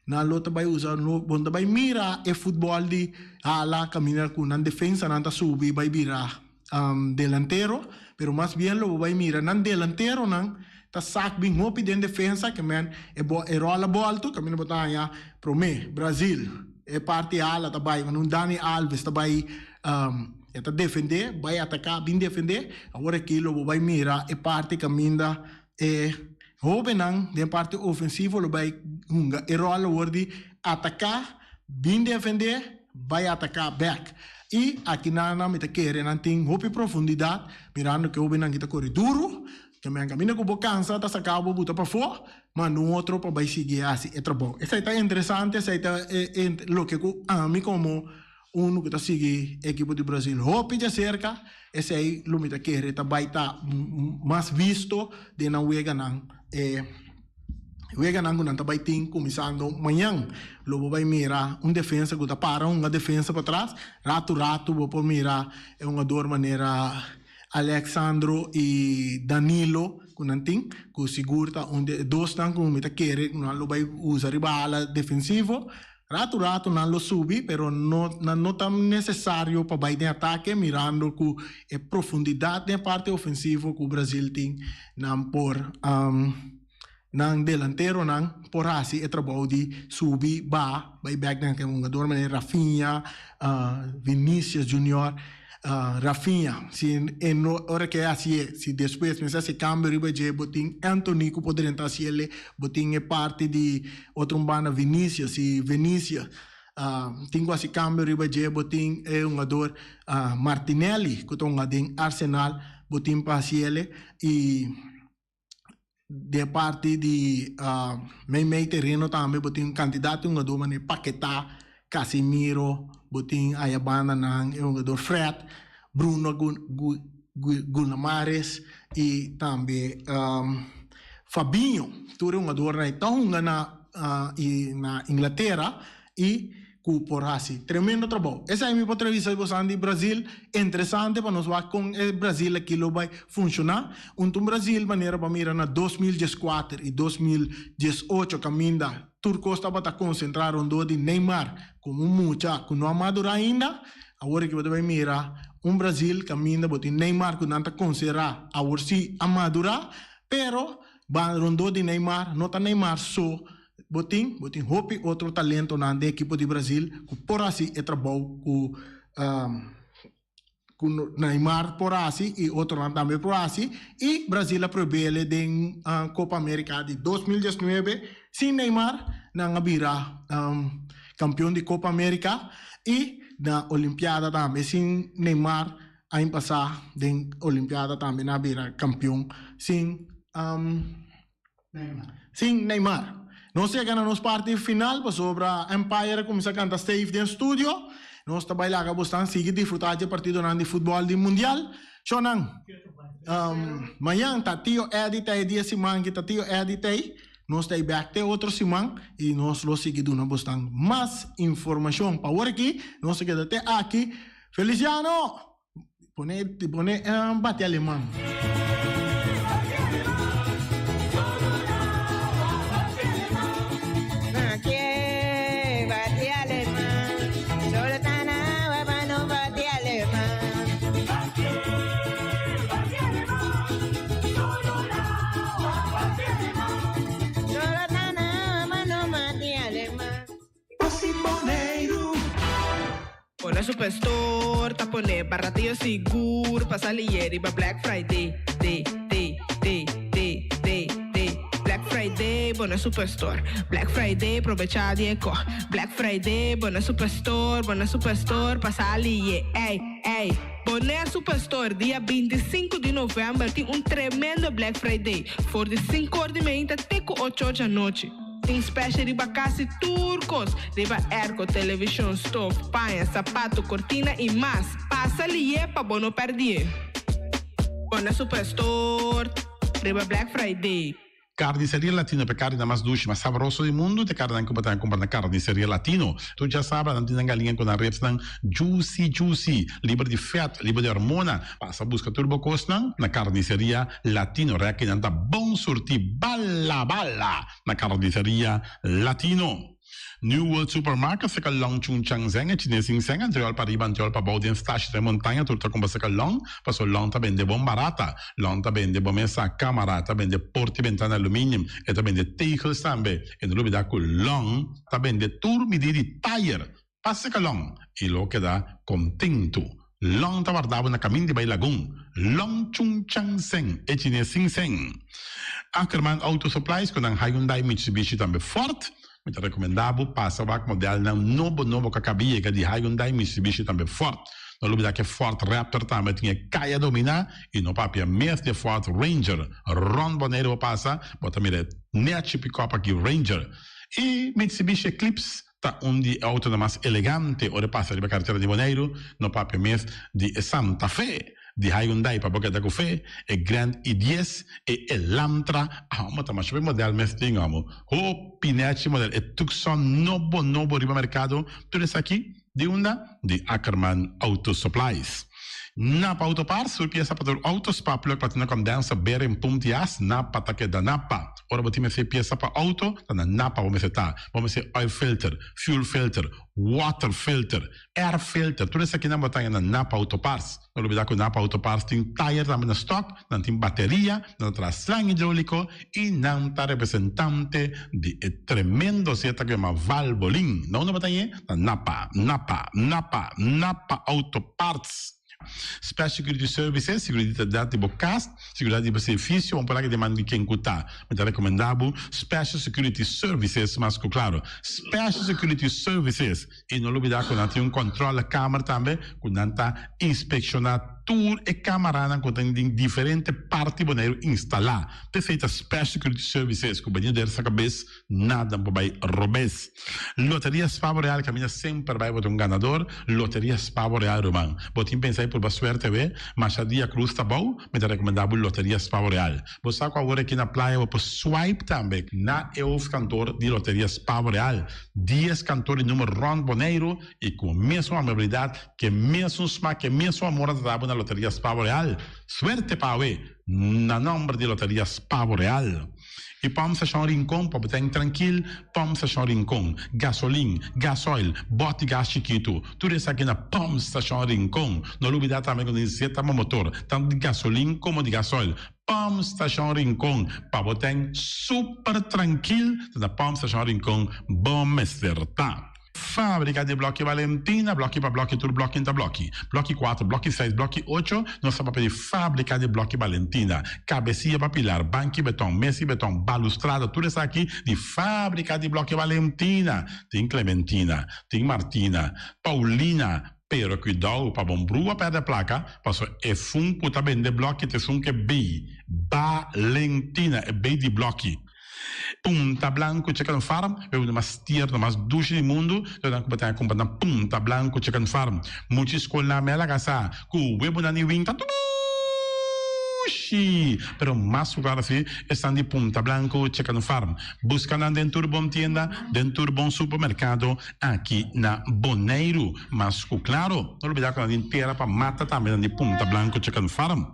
Nan lo ta bai usa no bon ta bai mira e futbol di hala caminda cu nan defensanan ta subi bai bira delantero, pero mas bien lo bo bai mira nan delanteronan ta sak bin hopi den defensa ke men e bo e rola bolto caminda bo ta haña prome Brazil e parti hala ta bai un Dani Alves ta bai e ta defende bai ataka bin defende awor aki lo bo bai mira e parti caminda E hóbennan den parti ofensivo lo bai hunga e ròl awor di ataká, bin defendé, bai ataká bèk. I akinan nan mi ta kere nan tin hopi profundidat, mirando ku e hóbennan aki ta kore duru, ke men kaminda ku bo kansa ta saka bo buta pafó, manda un otro pa bai sigui hasi e trabou. Esei ta interesante, esei ta loke ku ami komo Unu ku ta sigui ekipo di Brazil hopi djaserka, esei lo mi ta kere ta bai ta mas visto den nan weganan, e weganan ku nan ta bai tin kuminsando mañan. Lo bo bai mira un defensa ku ta para hunga defensa patras, ratu ratu bo por mira e hungador manera Alexandro i Danilo ku nan tin, ku sigur ta un di e dosnan ku mi ta kere ku nan lo bai usa riba ala defensivo. Ratu ratu nan lo subi, pero no nan no ta necesario pa bay den atake mirando cu e profundidad den e parti ofensivo cu Brazil tin nan por nan delanteronan por haci e trabou di subi ba bay bek den e hungador manera Rafinha, Vinicius Junior. Rafinha, si e no ora ke hasié, si despues mester hasi kambio riba dje, bo tin Antony ku por drenta hasiel, bo tin e parti di otro un banda Vinicius, si Vinicius tin ku hasi kambio riba dje, bo tin e hungador Martinelli ku ta hunga den Arsenal, bo tin pa hasiel i Den e parti di meimei tereno tambe bo tin un kantidat di hungadó manera Paquetá, Casemiro, bo tin aya bandanan e hungador Fred, Bruno Guimaraes i tambe Fabinho. Tur e hungadornan ei ta hunga na Inglatera i. ku por hasi tremendo trabou. Esei mi por trevisa di bosan di Brazil, interesante pa nos wak kon e Brazil aki lo bai funshoná. Un ta un Brazil manera bo a mira na 2014 i 2018 kaminda tur kos tabata konsentrá rondó di Neymar komo un mucha ku no a madurá ainda. Awor aki bo ta bai mira un Brazil kaminda bo tin Neymar ku nan ta konsiderá awor sí a madurá, pero ban rondó di Neymar no ta Neymar so. Bo tin, bo tin hopi otro talentonan den ekipo di Brazil ku por hasi e trabou ku ku Neymar por hasi i otronan tambe por hasi. I Brazil a probele den Copa America di 2019 sin Neymar nan a bira kampeon di Copa America i na Olimpiada tambe sin Neymar aña pasá den Olimpiada tambe nan a bira kampeon sin Sin Neymar. Nos yega na nos parti final pasobra Empire a cuminsa canta safe den studio. Nos ta bay laga bosnan sigui disfruta dje partidonan di futbol di mundial. Shownan, mañan ta Tio Eddy ta e dia siman ki ta Tio Eddy t'ey. Nos ta ey bek te otro siman y nos lo sigui duna bosnan mas informacion. Pa awor aki nos ta keda te aki. Feliciano! Pone pone bati aleman. Pone Superstore ta pone baratillo sigur pa sali ye riba Black Friday day day day day day day Black Friday bo na Superstore Black Friday probecha di e ko Black Friday bo na Superstore bo na Superstore pa sali ye ey ey Bonaire Superstore dia 25 di november tin un tremendo Black Friday for di 5 or di meinta te ku 8 or djanochi. Tin special riba casi tur cos, riba airco, television, stoof, paña, sapato, cortina y mas. Pasa liye pa bo no perdie. Bo na Superstore riba Black Friday. Carniceria Latino pe carni nan mas dushi, mas sabroso di mundu te carninan cu bo ta cumpra na Carniceria Latino. Tur djasabra nan tin nan galiña cu nan ribsnan juicy juicy, liber di vet, liber di hormona. Pasa busca tur bo cosnan na Carniceria Latino. Reki nan ta bon surti bala bala na Carniceria Latino. New World Supermarket seka Long Chun Chang Zeng e chines sin seng antriol pa riba antriol pa bou den stashi den montaña tur ta cumpra seka Long paso Long ta bende bon barata. Long ta bende bo mesa, camara, ta bende porta y bentana aluminium, e ta bende tegels tambe. E no lubida cu Long ta bende tur midi di tayer. Pasa ka Long y lo keda contento. Long ta warda bo na camin di bay Lagun. Long Chung Chang Seng, e chines sin seng. Ackerman Auto Supplies cu nan Hyundai, Mitsubishi tambe Ford. Mi ta recomenda bo pasa wak modelnan nobo nobo cu a caba yega di Hyundai, Mitsubishi tambe Ford. No lubida cu e Ford Raptor tambe tin e caya domina y no papia mes di e Ford Ranger. Rond Bonaire bo pasa, bo ta mira e nechi pick-up aki Ranger. Y Mitsubishi Eclipse Ta un di e autonan mas elegante ora e pasa riba karetera di Boneiru, no papia mes di e Santa Fe, di Hyundai pa bo keda ku fe, e Grand i10, e Elantra, amo ta masha be model mes tin amo, hopi nechi model, e Tucson nobo nobo riba merkado, tur esaki di unda? Di Ackerman Auto Supplies. Napa Auto Parts, tur piesa pa tur auto, spark plug, platina condenser, bearing, pump di as, Napa ta keda Napa. Ora bo tin mester piesa pa auto, ta na Napa bo mester ta. Bo mester oil filter, fuel filter, water filter, air filter, tur esakinan bo ta haña na Napa Auto Parts. No lubida ku Napa Auto Parts tin tayer tambe na stock, nan tin bateria, nan ta traha slang hidroliko i nan ta representante di e tremendo zeta ku yama Valvoline. Na unda bo ta hañ'e? Na Napa, Napa, Napa, Napa Auto Parts. Special Security Services, Seguridat di bo kas, seguridat di bo servisio, un palabra di man di ken ku ta. Mi ta rekomendá bo Special Security Services mas ku klaro. Special Security Services. I no lubidá ku nan tin un kòntròlekamer tambe ku nan ta inspekshoná. tur e camaranan cu ta den diferente parti Boneiru instala. P'esey ta Special Security Services cu bania der sa cabes nada por bay robes. Loteria Spa Boreal caminda semper bay bo ta un ganador. Loteria Spa Boreal ruman. Bo tin pensa y purba suerte awe? Masha dia cruz ta bou, mi ta recomenda bo Loteria Spa Boreal. Bo sa cu awor aki na playa bo por swipe tambe na e hoofdkantoor di Loteria Spa Boreal. Dies kantoor di numero rond Boneiru y cu mesun amabilidad, cu mesun smaak, cu mesun amor a trata bo na Loteria Spa Boreal. Suerte pa awe na nomber di Loteria Spa Boreal. Y Pump Station Rincon pa bo ten trankil, Pump Station Rincon, gasolin, gasoil, bot di gas chikitu, tur esaki na Pump Station Rincon. No lubida tambe cu nos zeta bo motor, tanto di gasolin como di gasoil. Pump Station Rincon, pa bo ten super trankil, ta na Pump Station Rincon bo mester ta. Fábrika di Blòki Valentina, blòki pa blòki tur blòki ta blòki. Blòki kuater, blòki seis, blòki ocho, nos ta papia di Fábrika di Blòki Valentina. Kabesia pa pilar, banki beton, mesa di beton, balustrada, tur esaki di Fábrika di Blòki Valentina. Tin Clementina, tin Martina, Paulina, pero kuidou pa bon brua pèrdè plaka, pasobra e fun ku ta bende blòki ta esun ku e bei Valentina, e bei di blòki. Punta Blanco Chicken Farm, e uno mas tierno, mas dushi di mundu, lo nan ku bo ta kumpra na Punta Blanco Chicken Farm. Mucha skolnan me a laga sa ku webonan di winta dushi, pero mas ku klaro si esnan di Punta Blanco Chicken Farm. Buska nan den tur bon tienda, den tur bon supermerkado aki na Boneiru. Mas ku klaro, no lubida ku nan tin tera pa mata tambe nan di Punta Blanco Chicken Farm.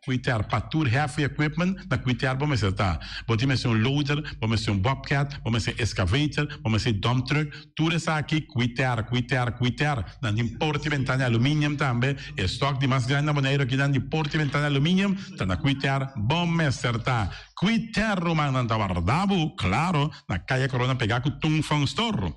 Kuiter pa tur heavy equipment na kuiter bo mester ta. Bo tin mester un loader, bo mester un bobcat, bo mester excavator, bo mester dump truck, tur esaki kuiter, kuiter, kuiter. Nan tin porta y ventana aluminium tambe. E stock di mas grandi na Boneiru aki nan di porta y ventana aluminium ta na kuiter bo mester ta. Kuiter ruman nan ta warda bo, claro, na Kaya Corona pega ku Tung Fong Store.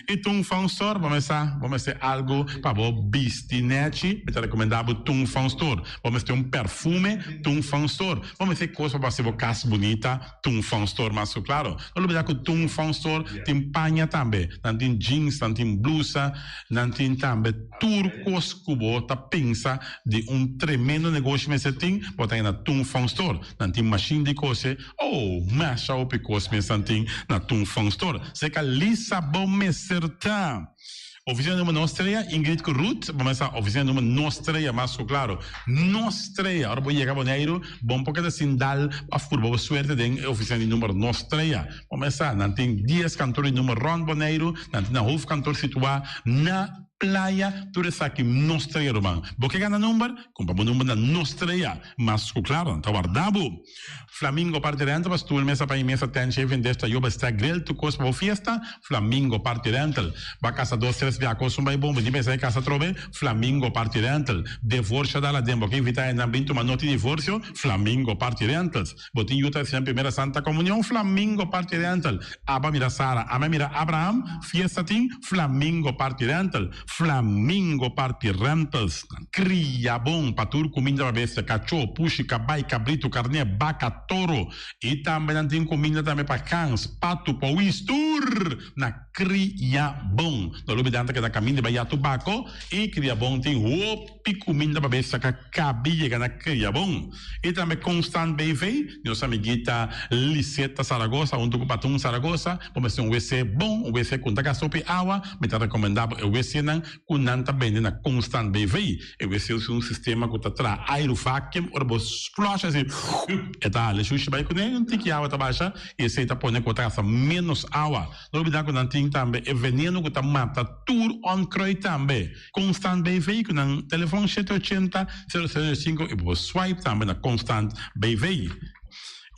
I Tung Fong Store bo mester bo mester algu pa bo bisti nechi, mi ta rekomendá bo Tung Fong Store. Bo mester un perfume, Tung Fong Store. Bo mester kos pa bo hasi bo kas bunita, Tung Fong Store mas ku klaro. No lubidá ku Tung Fong Store tin paña tambe. Nan tin jeans, nan tin blusa, nan tin tambe tur kos ku bo ta pensa di un tremendo negoshi mester tin, bo ta haña na Tung Fong Store. Nan tin mashin di kose. Oh, masha hopi kos mes nan tin na Tung Fong Store. Seka Lisa bo mester ta. Oficina numero nos trea, Ingrid ku Ruth, bo mester sa oficina numero nos trea mas ku klaro. Nos trea, ora bo yega Boneiru, bo por keda sin dal of purba bo suerte den e oficina di numero nos trea. Bo mester sa, nan tin dies kantor di numero rond Boneiru, nan tin nan hoofdkantoor situa na. Playa, tur esaki no strea ruman. Bo ke gana number? Kumpra bo number na no strea. Mas ku klaro, nan ta warda bo. Flamingo Party Rental pa stoel, mesa pa i mesa, tent, shaving dish, tayoba, stack, grill, tur kos pa bo fiesta. Flamingo Party Rental. Bo a kasa dos, tres bia kos un bai bon, bo tin pensa e kasa atrobe? Flamingo Party Rental. Devorsio dal aden, bo ke invita hendenan bin tuma noti divorsio? Flamingo Party Rentals. Bo tin yu ta recibi nan primera Santa Comunion? Flamingo Party Rental. Aba mira Sara, Ame mira Abraham, fiesta tin? Flamingo Party Rental. Flamingo Party Rentals. Cria bon pa tur cuminda pa bestia, cacho, pushi, cabai, cabrito, carne, baca, toro. Y tambe nan tin cuminda tambe pa gans, patu, powis, tur na Cria bon. No lubida nan ta keda caminda bai ya Tubaco y Cria bon tin hopi. I kuminda pa bay saka kabi yega na Kriabon. I tambe Constant BV, nos amiguita Liseta Zaragoza huntu ku Patun Zaragoza, bo mester un wc bon, un wc ku no ta gasta hopi awa, mi ta rekomendá bo e wcnan ku nan ta bende na Constant BV. E wc usa un sistema ku ta traha airu vacuum, ora bo flush asi e ta hala e shushi bai kuné, un tiki awa ta basha i esei ta pone ku bo ta gasta ménos awa. No olbidá ku nan tin tambe e veneno ku ta mata tur onkruid tambe. Constant BV ku nan telefon shete ochenta, sero sero sinku i bo por swipe tambe na Constant BV.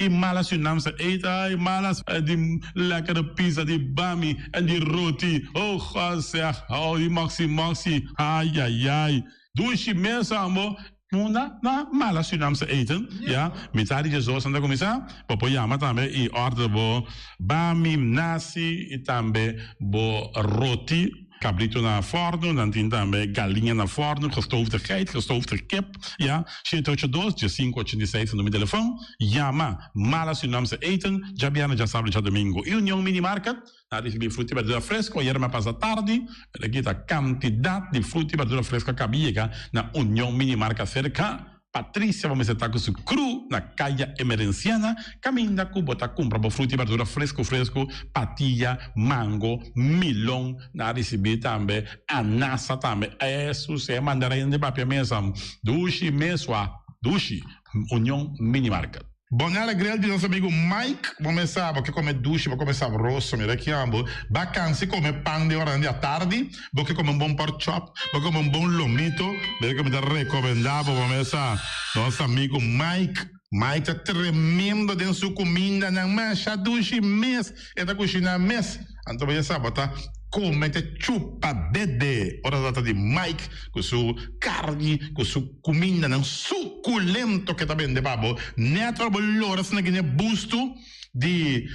I malas Surinaamse eten, ai malas di lekkere pizza di bami en di roti, oh God zeg, oh di moxi moxi, ai ai ai, dushi mes ambo. Munda na malas Surinaamse eten, ya, mitad di djesdos nan ta kuminsá, bo por yama tambe i order bo bami, nasi i tambe bo roti. Cabrito na forno, nan tin tambe galiña na forno, gestoofde geit, gestoofde kip, ya. 782 1586 ta numero di telefon. Yama Mala Surinaamse Eten, djabièrnè, djasabra, djadomingo. Y Union Mini Market, nan ricibi fruta y berdura fresco. Ayer mi a pasa tardi, pero aki ta cantidad di fruta y berdura fresco a caba yega na Union Mini Market cerca. Patricia bo mester ta ku su kru na Kaya Emerenciana kaminda ku bo ta kumpra bo fruta i berdura fresku fresku, patia, mango, milon, nan a risibí tambe anasa tambe. Esus e mandarin di papia mesa dushi mesua dushi Union Mini Market. Bonella Grill di nos amigo Mike, bo mes sa bo ke come dushi, bo come sabroso, mira ki ambo, ba cansi come pan den oranan di atardi, bo ke come un bon pork chop, bo ke come un bon lomito, mira ke mi ta recomenda bo, bo mes sa, nos amigo Mike, Mike ta tremendo den su cumindanan, masha dushi mes e ta cushina mes, anto bo ya sa bo ta come te chupa dede ora ta trata di Mike cu su carni, cu su. Kumindanan sukulento ke ta bende pa bo. Nèt ora bo lora asina gine bustu di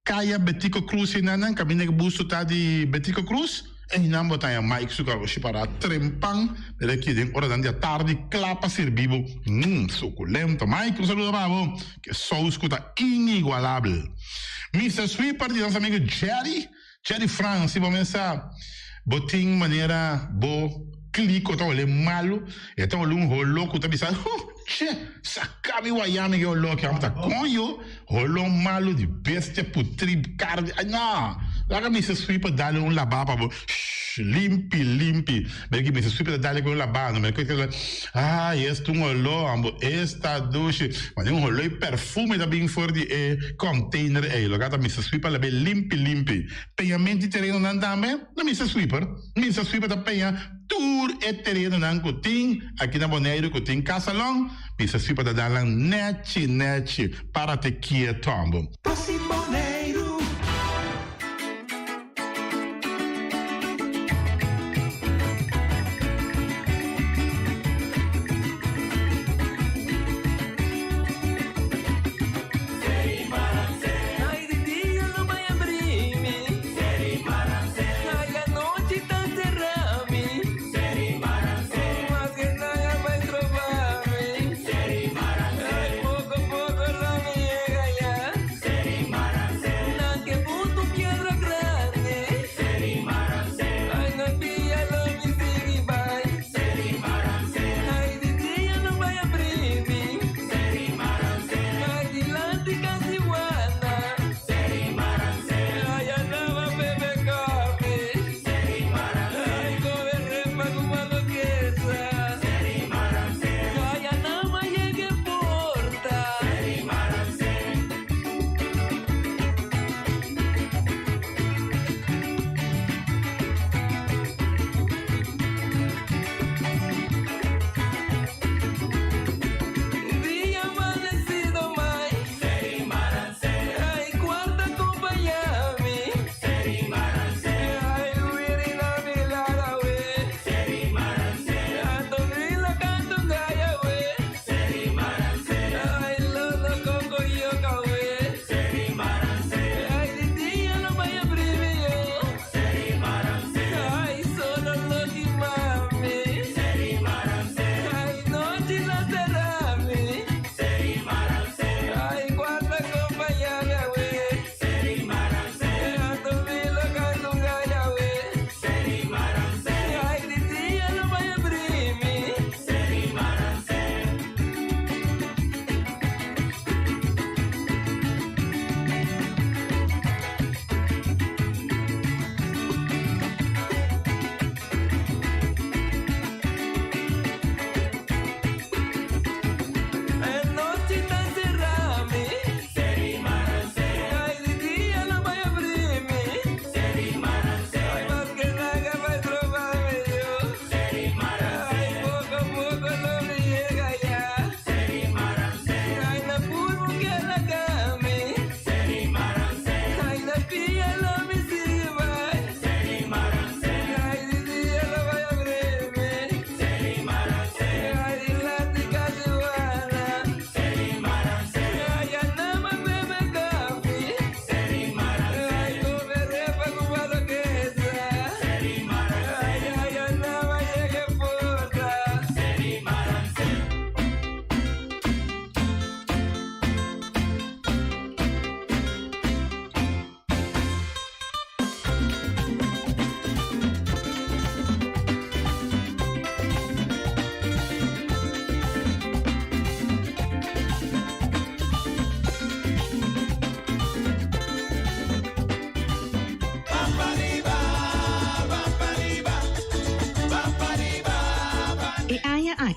Kaya Betico Cruz einan kaminda ke bustu ta di Betico Cruz, einan bo ta haña Mike su garoshi pará trempan mira aki den oranan di atardi kla pa sirbi bo. Mmm sukulento. Mike un saludo pa bo. Ke sous ku ta inigualabel. Mister Sweeper di nos amigo Jerry. Jerry Frans, si bo mesa bo tin manera bo kliko ta ole malu, e ta ole un holo ku ta bisa, huh, che, saka mi waya mi ke holo aki, amo ta koño, holo malu di bestia putri karni, ay no, laga Mister Sweeper dale un laba pa bo, shh, limpi, limpi, mira ki Mister Sweeper ta dale ku un laba, no mira ku ay esta un holo, amo esta dushi, mane un holo i perfume ta bin for di e container ei, loke ta Mister Sweeper labe limpi limpi. Peñamento di terenonan tambe na Mister Sweeper. Mister Sweeper ta peña tur e terenonan ku tin aki na Boneiru ku tin kasalon, Mister Sweeper ta dal nan nechi nechi para te kieto ambo. Pasi Boneiru.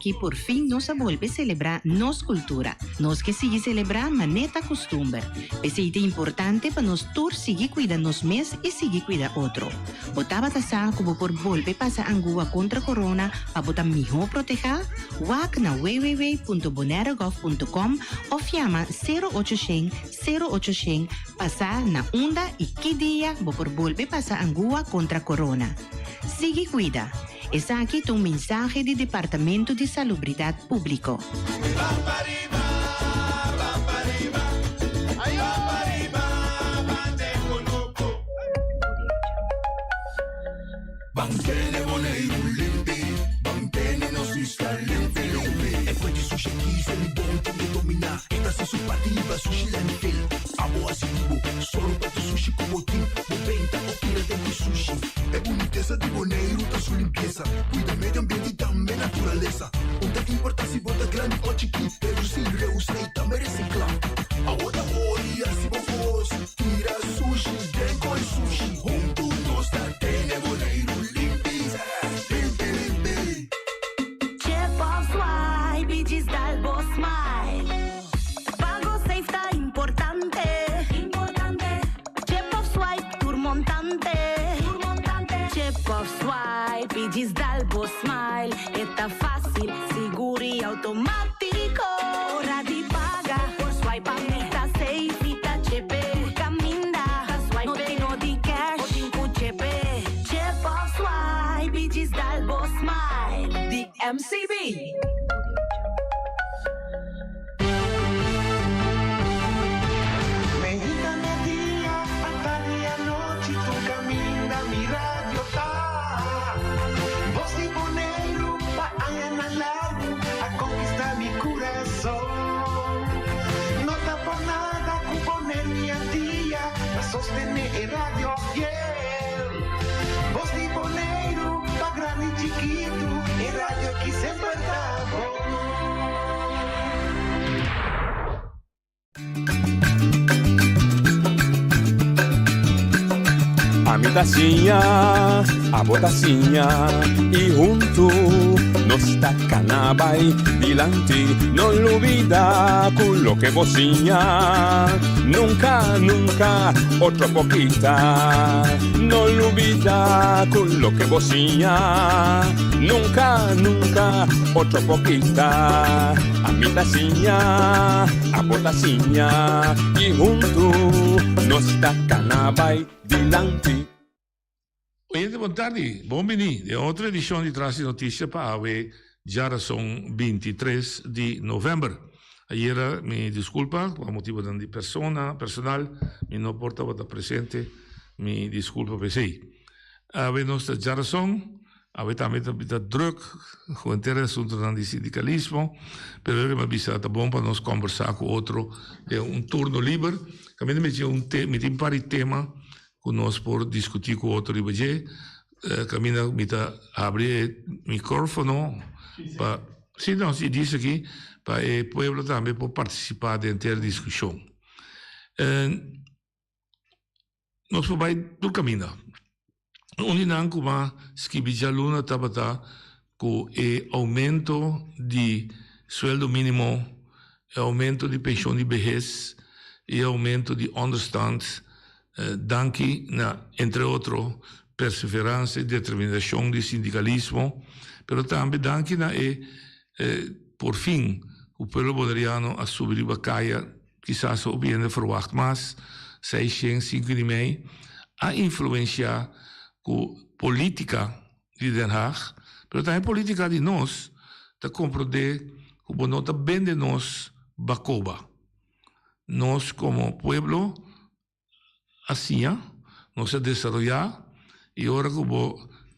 aki porfin nos a bolbe selebrá nos kultura. Nos ke sigui selebrá manera ta kustumber. P'esei ta importante pa nos tur sigui kuida nos mes i sigui kuida otro. Bo tabata sa ku bo por bolbe pasa angua kontra korona pa bo ta mihó protehá? Wak na www.bonairegov.com òf yama sero ocho shen sero ocho shen pa sa na unda i ki dia bo por bolbe pasa angua kontra korona. Sigui kuida! Esaki ta un mensahe di Departamento di Salubridat Públiko. Chip of swipe y djis dal bo smile. Pago safe ta importante. Chip of swipe tur montante. Chip of swipe y djis dal bo smile. E ta facil, sigur y automatico. Ora di paga, por swipe pa mi ta safe. Mi ta chepe, tur caminda. No tin no di cash, bo tin cu chepe. Chip of swipe y djis dal bo smile. Di MCB. Meinta media, atardi anochi, tur caminda mi radio ta. Bos di Boneiru pa añanan largu a conquista mi curason. No ta por nada cu Boneiru y Antia ta sostene e radio fiel. Bos di Boneiru pa grandi y chikitu, e radio aki semper ta bon. Ami ta siña, abo ta siña y huntu nos ta cana bay dilanti. No lubida cu loke bo siña nunca, nunca otro por kita. No lubida cu loke bo siña nunca, nunca otro por kita. Ami ta siña, abo ta siña y huntu nos ta cana bay dilanti. Oyente bon tardi, bon bini den otro edicion di Tras di Noticia pa awe djarason 23 di november. Ayera mi disculpa pa motibonan di persona, personal, mi no por tabata presente, mi disculpa pa esey. Awe nos ta djarason, Awe tambe ta bita druk ku henter e asuntunan di sindikalismo, pero yo mi a bisa ta bon pa nos kombersá ku otro den un turno liber. Kaminda mi tin un te mi tin par di tema ku nos por diskutí ku otro riba dje. Kaminda mi ta habri e mikrofono pa si no si dice aki pa e pueblo tambe por partisipá den henter diskushon. Nos por bai tur kaminda. Un di nan ku m'a skibi djaluna tabata ku e oumento di sueldo mínimo, e oumento di penshon di behes i e oumento di ònderstand danki na entre otro perseveransia i determinashon di sindikalismo, pero tambe danki na e porfin ku pueblo boneriano a subi riba kaya. Kisas hopi hende ferwagt mas, seishent sinku di mei a influensia ku politika di Den Haag, pero tambe politika di nos ta komprondé ku bo no ta bende nos bakoba. Nos komo pueblo a siña, nos a desaroyá i ora ku bo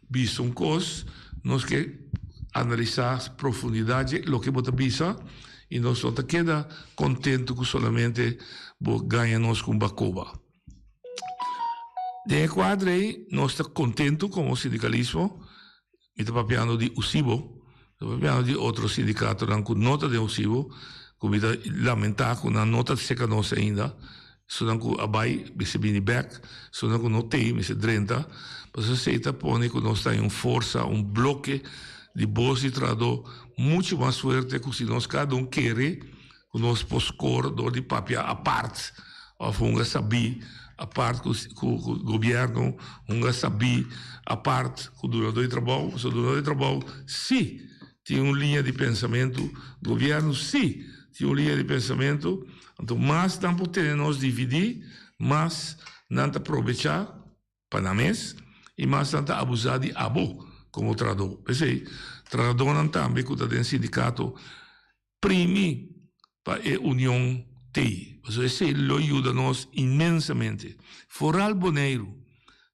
bisa un kos, nos ke analisá profundidat dje loke bo ta bisa i nos no ta keda kontentu ku solamente bo gaña nos ku un bakoba. Den e kuadro ei nos ta kontentu komo sindikalismo, mi ta papiando di USIBO, mi ta papiando di otro sindikatonan ku no ta den USIBO, ku mi ta lamentá ku nan no ta seka nos ainda, esunnan ku a bai mester bini bèk, esunnan ku no tei mester drenta, pasobra esei ta pone ku nos ta den un forsa, un bloke. di bos di trahadó muchu mas fuerte ku si nos kada un kere ku nos por skor dor di papia apart òf hunga sabí apart ku ku gobièrnu, hunga sabí apart ku dunadó di trabou. Pasobra dunadó di trabou sí tin un liña di pensamentu, gobièrnu sí tin un liña di pensamentu. Anto mas nan por tene nos dividí, mas nan ta probechá. Pa nan mes i mas nan ta abusá di abo komo trahadó. P'esei, trahadónan tambe ku ta den sindikato primi pa e union t'ei, pasobra esei lo yuda nos inmensamente. Foral Boneiru.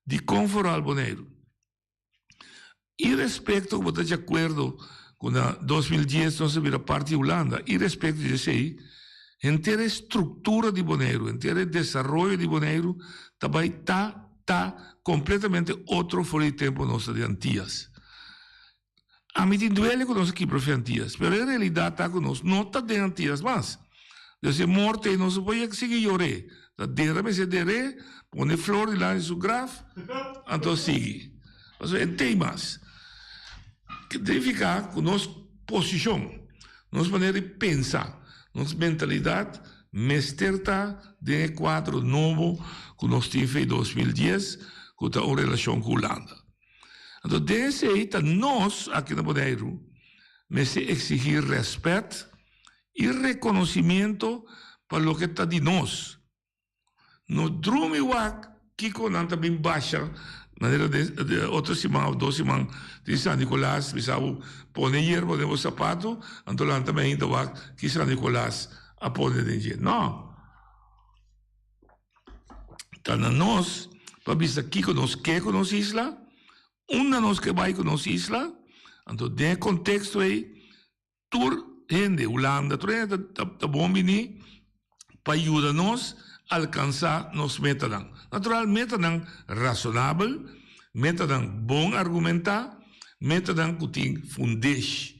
Dikon foral Boneiru? Irespekto ku bo ta di akuerdo ku na 2010 nos a bira parti di Hulanda, irespekto di esei, henter e struktura di Boneiru, henter e desaroyo di Boneiru ta bai ta ta kompletamente otro for di tempu nos ta di Antias. Ami tin duele ku nos a kibra for di Antias, pero e realidat ta ku nos no ta den Antias mas. Des e morto ei nos no por yega sigui yor'é. Ta dera mester der'é, pone flor dilanti su graf, anto sigui. Pasobra e t'ei mas. Ke ta nifiká ku nos posishon, nos manera di pensa, nos mentalidat mester ta den e kuadro nobo ku nos tin fe 2010, ku ta un relashon ku Hulanda. Anto den esei ta nos aki na Boneiru mester eksigí rèspèt i rekonosimiento pa loke ta di nos. No drumi wak kiko nan ta bin basha manera den otro siman of dos siman tin San Nicolas bisa bo pone yerba den bo sapato anto lanta mainta wak ki San Nicolas a pone den dje. No! Ta na nos pa bisa kiko nos ke ku nos isla, unda nos ke bai ku nos isla, anto den e konteksto ei Tur hende, Hulanda, tur hende ta bon bini pa yuda nos alcansa nos metanan. Natural, metanan rasonabel, metanan bon argumenta, metanan cu tin fundeshi.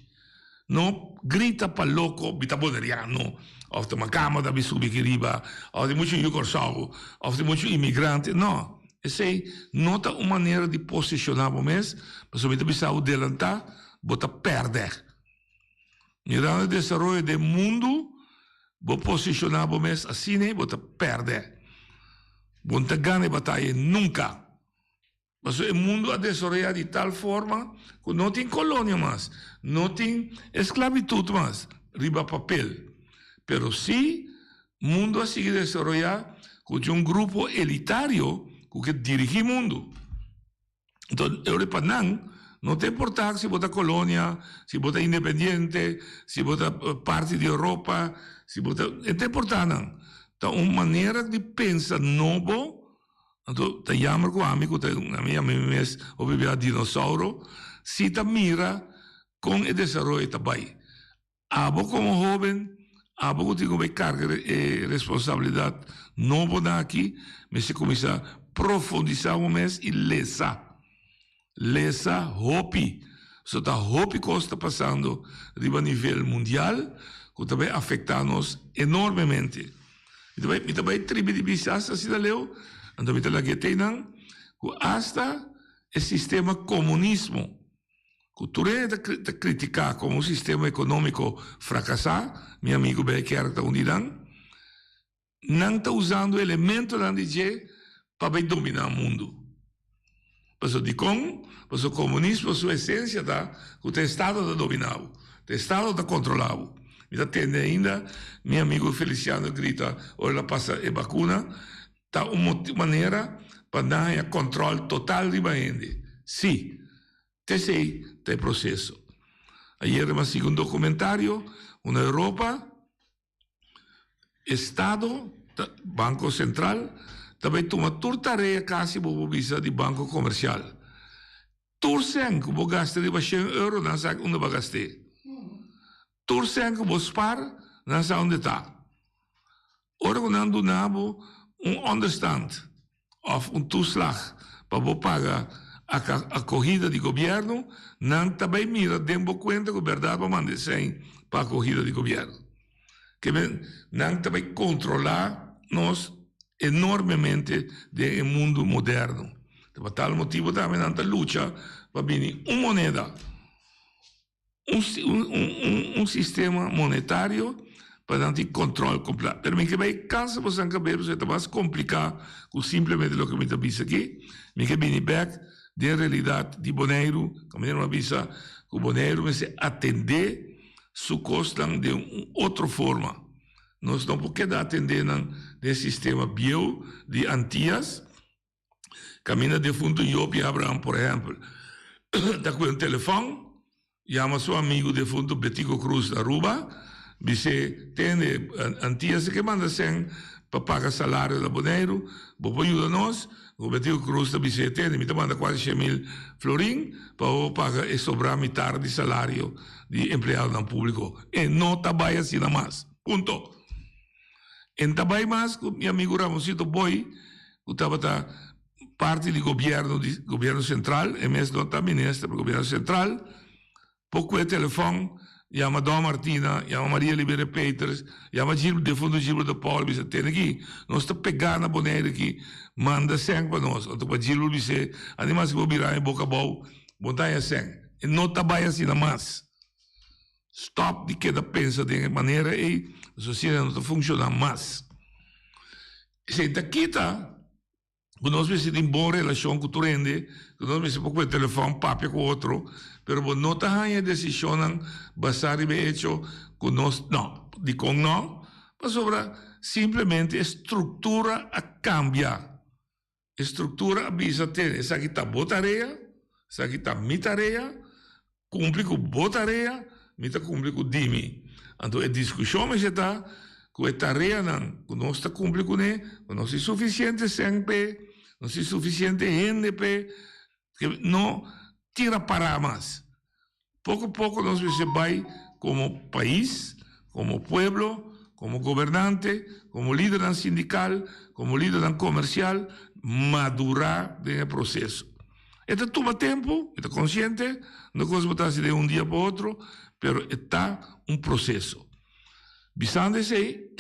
No grita pa loco, mi ta boneriano, of ta macamba ta bin subi aki riba, of tin mucho yu Corsou, of tin mucho inmigrante. No, esey no ta un manera di posiciona bo mes, pasobra mi ta bisa bo delanta, bo ta pèrdè. Mirando e desaroyo den mundu, bo posishoná bo mes asina bo ta pèrdè. Bo no ta gana e bataya nunka. Pasobra e mundu a desaroyá di tal forma ku no tin kolonia mas, no tin esklabitut mas riba papel. Pero sí mundu a sigui desaroyá ku tin un grupo elitario ku ke dirigí mundu. Enton, e ora pa nan no ta importá si bo ta kolonia, si bo ta independiente, si bo ta parti di Europa, si bo ta, e ta importá nan. Ta un manera di pensa nobo, anto ta jammer ku ami ku ta, ami yama mi mes hopi bia dinosauro, si ta mira kon e desaroyo ta bai. Abo komo hóben, abo ku tin ku bai karga e responsabilidat nobo nan aki, mester kuminsá profundisá bo mes i lesa. Lesa hopi. So ta hopi kos ta pasando riba nivel mundial ku ta bai afektá nos enormemente. Mi ta bai mi ta bai tribi di bisa asta asina leu, anto mi ta laga e teinan ku asta e sistema komunismo Ku tur hende ta kritiká komo un sistema ekonómiko frakasá, mi amigu Bijkerk ta un di nan, nan ta usando elementonan di dje pa bai dominá mundu. Pasobra dikon? Pasobra komunismo su esensia ta ku ta estado ta dominá bo, ta estado ta kontrolá bo. Mi ta tende ainda mi amigu Feliciano grita ora el a pasa e bakuna, ta un manera pa nan haña kòntròl total riba hende. Sí, t'esei ta e proseso. Ayer mi a sigui un dokumentario unda Europa, Estado, Banko Sentral, ta bai tuma tur tarea kasi bo por bisa di banko komersial. Tur sèn ku bo gasta riba shen euro nan sa unda bo a gast'é. Tur sèn ku bo spar nan sa unda e ta. Ora ku nan duna bo un onderstand òf un toeslag pa bo paga akohida di gobièrnu, nan ta bai mira den bo kuenta ku bèrdat bo manda e sèn pa akohida di gobièrnu. Ke men, nan ta bai kontrolá nos enormemente den e mundu moderno. Ta pa tal motibu tambe nan ta lucha pa bini un moneda. Un un un sistema monetario pa nan tin control completo. Pero mi ke bai cansa boso cabes pasobra ta mas complica cu simplemente loke mi ta bisa aki. Mi ke bini bek den realidad di Boneiru, caminda mi a bisa cu Boneiru mester atende su cosnan den un otro forma. Nos no por keda atende nan den sistema bieu di Antias. Kaminda defuntu Job i Abraham, por ehèmpel, ta kue un telefòn, yama su amigu defuntu Betico Cruz na Aruba, bis'é, Tende, Antia si ke manda sèn pa paga salario na Boneiru, bo por yuda nos? Ku Betico Cruz ta bis'é, Tende, mi ta manda kuasi 100,000 florin pa bo paga e sobrá mitar di salario di empleadonan públiko. E no ta bai asina mas. Punto. E no ta bai mas ku mi amigu Ramoncito Boy, ku tabata parti di gobierno di gobierno sentral, e mes no ta minister, pero gobierno sentral, por kue telefòn, yama Don Martina, yama Maria Liberia Peters, yama Gil, defuntu Gilbert de Paul, bisa tene aki, nos ta pegá na Bonaire aki, manda sèn pa nos. Anto pa Gilbert bis'é, animas ku bo bira mi boka abou, bo ta haña sèn. E no ta bai asina mas. Stop di keda pensa den e manera ei, pasobra asina no ta funciona mas. Esei ta kita ku nos mester tin bon relacion ku tur hende, ku nos mester por kue telefon papia ku otro, pero bo no ta haña decisionnan basá riba e hecho ku nos, no. Dikon no? Pasobra simplemente e structura a cambia. E struktura a bisa tene, esaki ta bo tarea, esaki ta mi tarea, kumpli ku bo tarea, mi ta kumpli ku di mi. Anto e diskushon mester ta ku e tareanan ku nos ta kumpli kuné, ku nos tin sufisiente sèn p'e, nos tin sufisiente hende p'e, no tira pará mas. Poko poko nos mester bai komo pais, komo pueblo, komo gobernante, komo lidernan sindikal, komo lidernan komersial, madurá den e proseso. E ta tuma tempu, mi ta konsiente, no kos bo ta hasi den un dia pa otro, pero e ta un proseso. Bisando esei,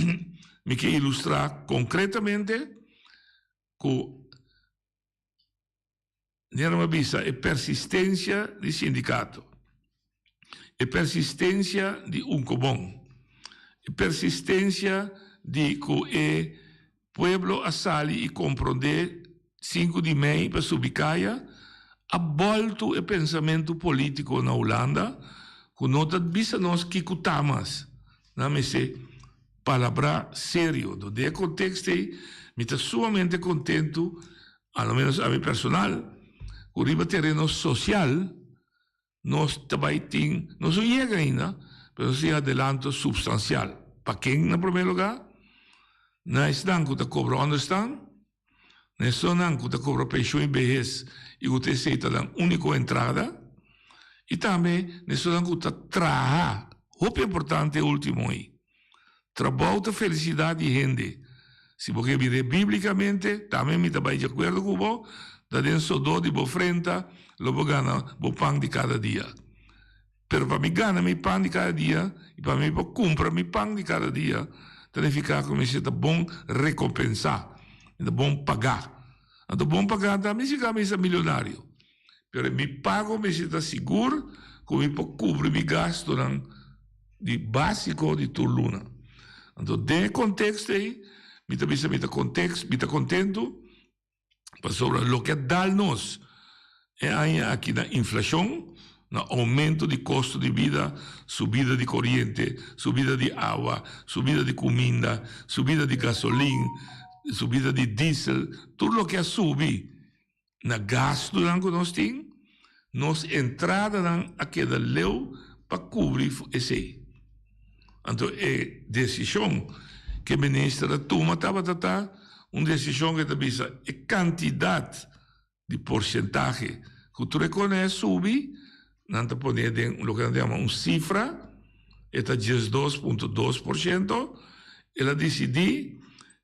mi ke ilustrá konkretamente ku. Nero a bisa e persistencia di sindicato, e persistencia di Unkobon, e persistencia di cu e pueblo a sali y compronde sinku di mei pa subi caya, a bolto e pensamento politico na Hulanda cu no ta bisa nos kico ta mas. Nan mester palabra serio. Den e contexto ey mi ta sumamente contento. A lo menos ami personal, ku riba tereno sosial nos ta bai tin, nos no yega ainda, pero nos tin adelanto supstansial. Pa ken na promé lugá? Na esnan ku ta kobra ònderstan, na esnan ku ta kobra penshon i behes i ku ta esei ta nan úniko entrada, i tambe na esnan ku ta traha, hopi importante e último ei. Trabou ta felisidat di hende. Si bo ke mir'é bíblikamente, tambe mi ta bai di akuerdo ku bo, ta den sodó di bo frenta lo bo gana bo pan di kada dia. Pero pa mi gana mi pan di kada dia i pa mi por kumpra mi pan di kada dia, ta nifiká ku mi mester ta bon rekompensá, mi ta bon pagá. Anto bon pagá ta nifiká mi ta milionario, pero mi pago mester ta sigur ku mi por kubri mi gastunan. di básiko di tur luna. Anto den e konteksto ei mi ta bisa mi ta konteks mi ta kontentu pasobra loke a dal nos e aña aki na inflashon, na oumento di kosto di bida, subida di koriente, subida di awa, subida di kuminda, subida di gasolin, subida di diesel, tur loke a subi. Na gastunan ku nos tin, nos entradanan a keda leu pa kubri esei. Anto e desishon ku e minister a tuma tabata ta un desishon ku ta bisa e kantidat di porsentahe ku tur e kone a subi, nan ta pone den loke nan ta yama un sifra, e ta 12.2%. El a disidí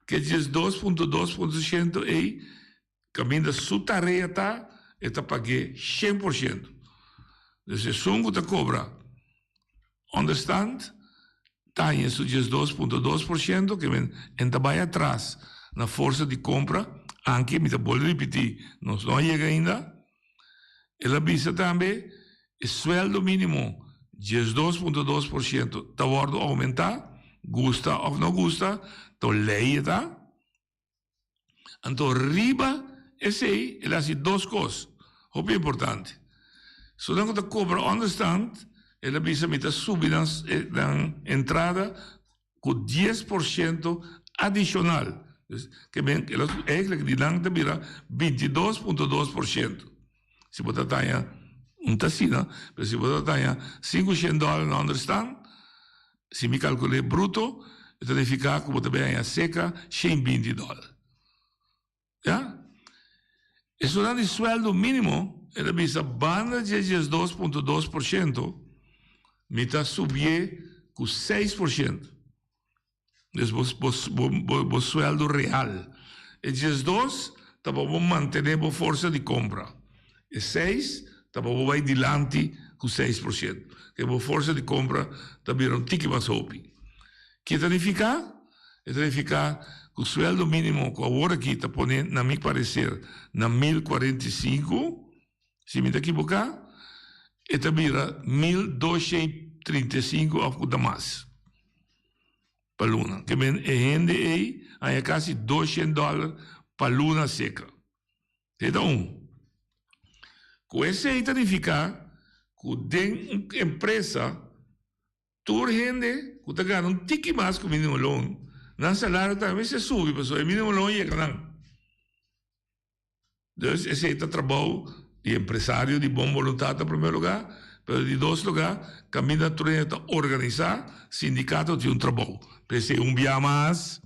ku e 12.2% ei Kaminda su tarea ta, e ta pag'é 100%. Dus esun ku ta kobra ònderstand ta haña su 12.2%, ke men en ta bai atras na forsa di kompra, anke mi ta bolbe ripití, nos no a yega ainda. El a bisa tambe e sueldo mínimo. 12.2% ta wòrdu oumentá, gusta òf no gusta, to lei e ta. Anto riba esei el a hasi dos kos hopi importante. Esunnan ku ta kobra ònderstand, el a bisa mi ta subi nan nan entrada ku 10% adishonal. Dus ke men el a eigenlijk di nan ta bira 22.2%. Si bo ta taña un ta asina, pero si bo ta taña 500 dòler na ònderstand, Si mi kalkul'é bruto, e ta nifiká ku bo ta bin haña seka 120 dòler. Ya. Esunnan di suèldo mínimo, e ta bisa banda dje 12.2%, mi ta subié ku 6%. Dus bo, bo, bo, bo, bo suèldo real. E 12 ta pa bo mantené bo forsa di kompra. E seis ta pa bo bai dilanti ku 6%. Ke bo forsa di kompra ta bira un tiki mas hopi. Ke ta nifiká? E ta nifiká ku suèldo mínimo ku awor aki ta pone na mi pareser na 1045, si mi ta kiboká, e ta bira 1235 òf ku ta mas pa luna. Ke men e hende ei haña kasi 200 dòler pa luna seka. Esei ta un. Ku esei ta nifiká ku den un empresa tur hende ku ta gana un tiki mas ku minimo loon, nan salario tambe mester subi pasobra e minimo loon yega nan. Dus esei ta trabou di empresario di bon boluntat na promé lugá, pero di dos lugá kaminda tur hende ta organisá, sindikato tin un trabou. P'esei un bia mas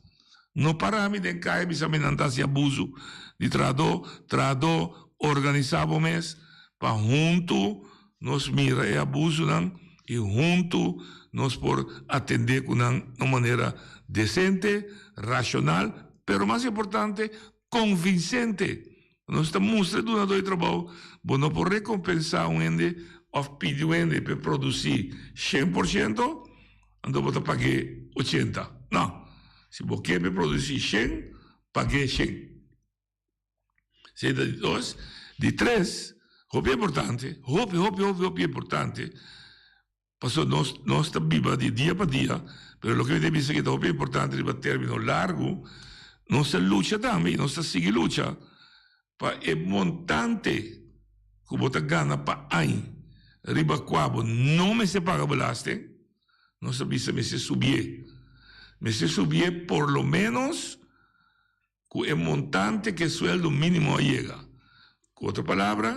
No para mi den kaya bisa mi nan ta hasi abuso di trahadó. Trahadó, organisá bo mes pa huntu nos mira e abusonan i huntu nos por atendé ku nan na un manera desente, rashonal, pero mas importante, konvinsente. Nos ta mustra e dunadó di trabou, bo no por rekompensá un hende òf pidi un hende pa e produsí 100%, anto bo ta pag'é 80. No. Si bo ke pa e produsí shen, pag'é shen. Esei ta di dos. Di tres, hopi importante, hopi, hopi, hopi, hopi importante, Pasobra nos nos ta biba di dia pa dia, pero loke mi ta bisa ki ta hopi importante riba termino largu, nos ta lucha tambe i nos ta sigui lucha pa e montante ku bo ta gana pa añ riba kua bo no mester paga belasting, nos ta bisa mester subié. Mester subié por lo menos ku e montante ku e sueldo mínimo a yega. Ku otro palabra,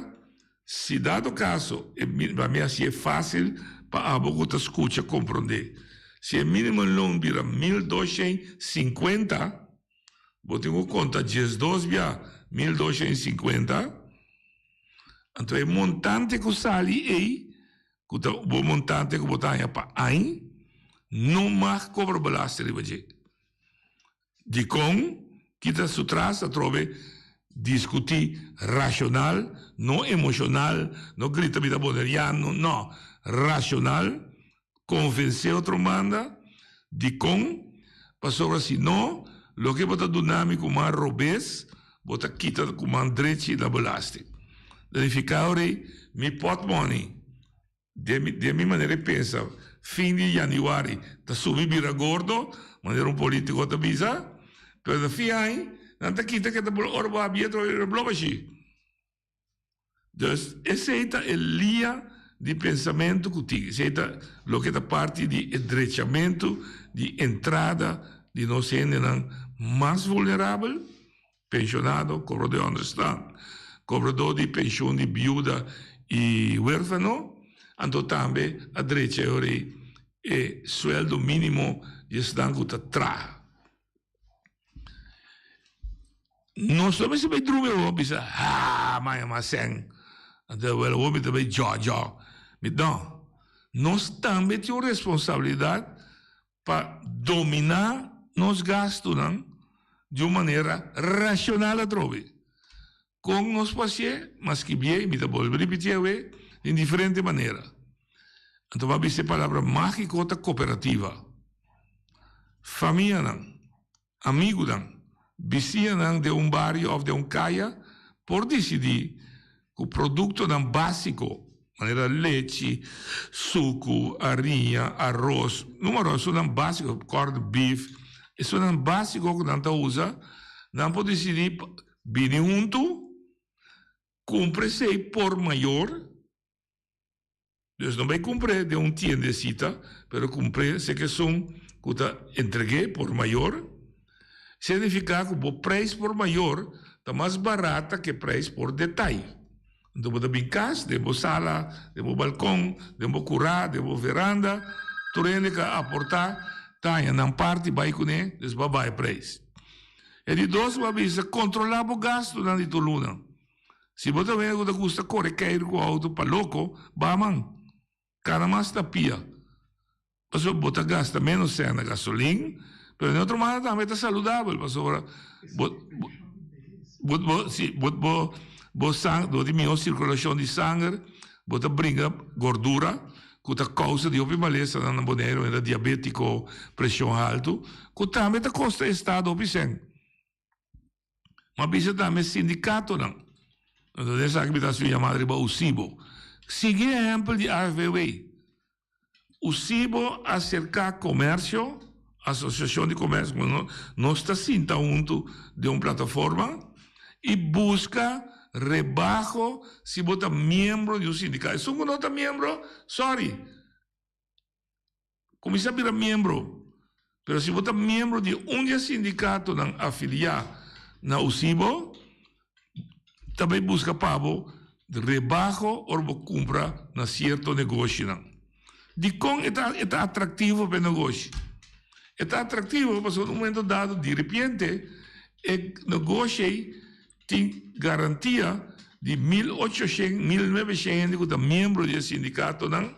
si dado kaso, e pa mi hasié fásil pa abo ku ta skucha komprondé, si e mínimo loon bira 1250, bo tin ku konta 12 bia 1250, anto e montante ku sali ei, ku ta bo montante ku bo ta haña pa añ, no mag kobra belasting riba dje. Dikon kita su tras atrobe diskutí rashonal, no emoshonal, no grita mi ta boneriano, no, rashonal, konvensé otro banda, dikon? Pasobra si no, loke bo ta duna mi ku man robes, bo ta kita ku man drechi na belasting. Ta nifiká ora ei, mi pòtmòni. Den mi den mi manera di pensa fin di januari ta subi bira gordo, manera un politico ta bisa, pero na fin aña nan ta kita ke ta blo ora bo habia atrobe bira blo bashi. Dus esey ta e liña di pensamento cu tin, esey ta loke ta parti di e drechamento di entrada di nos hendenan mas vulnerabel. Penshonado, kobradó di ònderstan, kobradó di penshun di biuda i huérfano, anto tambe a drecha e ora ei e suèldo mínimo di esnan ku ta traha. Nos no mester bai drumi awor bisa, Haa, maña mas sèn, anto awor awor mi ta bai djòdjò. No, nos tambe tin un responsabilidat pa dominá nos gastunan di un manera rashonal atrobe. Kon nos por hasié? M'a skibié i mi ta bolbe ripitié awe den diferente manera. Anto m'a bisa e palabra mágiko ta kooperativa. Famianan, amigunan, bisiñanan den un bario òf den un kaya por disidí ku produktonan básiko. Manera lechi, suku, ariña, aros, numero esunnan básiko, corned beef, esunnan básiko ku nan ta usa, nan por disidí pa bini huntu, kumpra esei por mayor, dus no bai kumpr'é den un tiendesita, pero kumpr'é seke esun ku ta entreg'é por mayor, signifiká ku bo preis por mayor ta mas barata ke preis por detay. Anto bo ta bin kas, den bo sala, den bo balkon, den bo kurá, den bo veranda, tur hende ka aportá ta haña nan parti bai kuné, dus bo a baha e preis. E di dos bo a bisa, kontrolá bo gastunan di tur luna. Si bo ta un hende ku ta gusta kore keiru ku outo pa loko, baha man. Kana mas ta pia. Pasobra bo ta gasta menos sèn na gasolin, pero den otro manera tambe ta saludabel pasobra bo bo bo si bo bo bo sang bo tin mihó sirkulashon di sanger, bo ta bringa gordura ku ta kousa di hopi malesanan na Boneiru manera diabétiko, preshon haltu, ku tambe ta kosta estado hopi sèn. Ma bisa tambe sindikatonan. Anto den esaki mi ta hasi un yamada riba USIBO. Sigui e ehèmpel di AFBW. USIBO a serká komersio, asosiashon di komersio, ku nos ta sinta huntu den un plataforma i buska rebaho si bo ta miembro di un sindikato. Esun ku no ta miembro, sòri. Kuminsá bira miembro. Pero si bo ta miembro di un di e sindikatonan afiliá na USIBO, ta bai buska pa bo rebaho ora bo kumpra na sierto negoshinan. Dikon e ta e ta atraktivo pa e negoshi? E ta atraktivo pasobra un momento dado diripiente e negoshi ei tin garantia di mil ochoshen, mil nuebeshen hende ku ta miembro di e sindikatonan.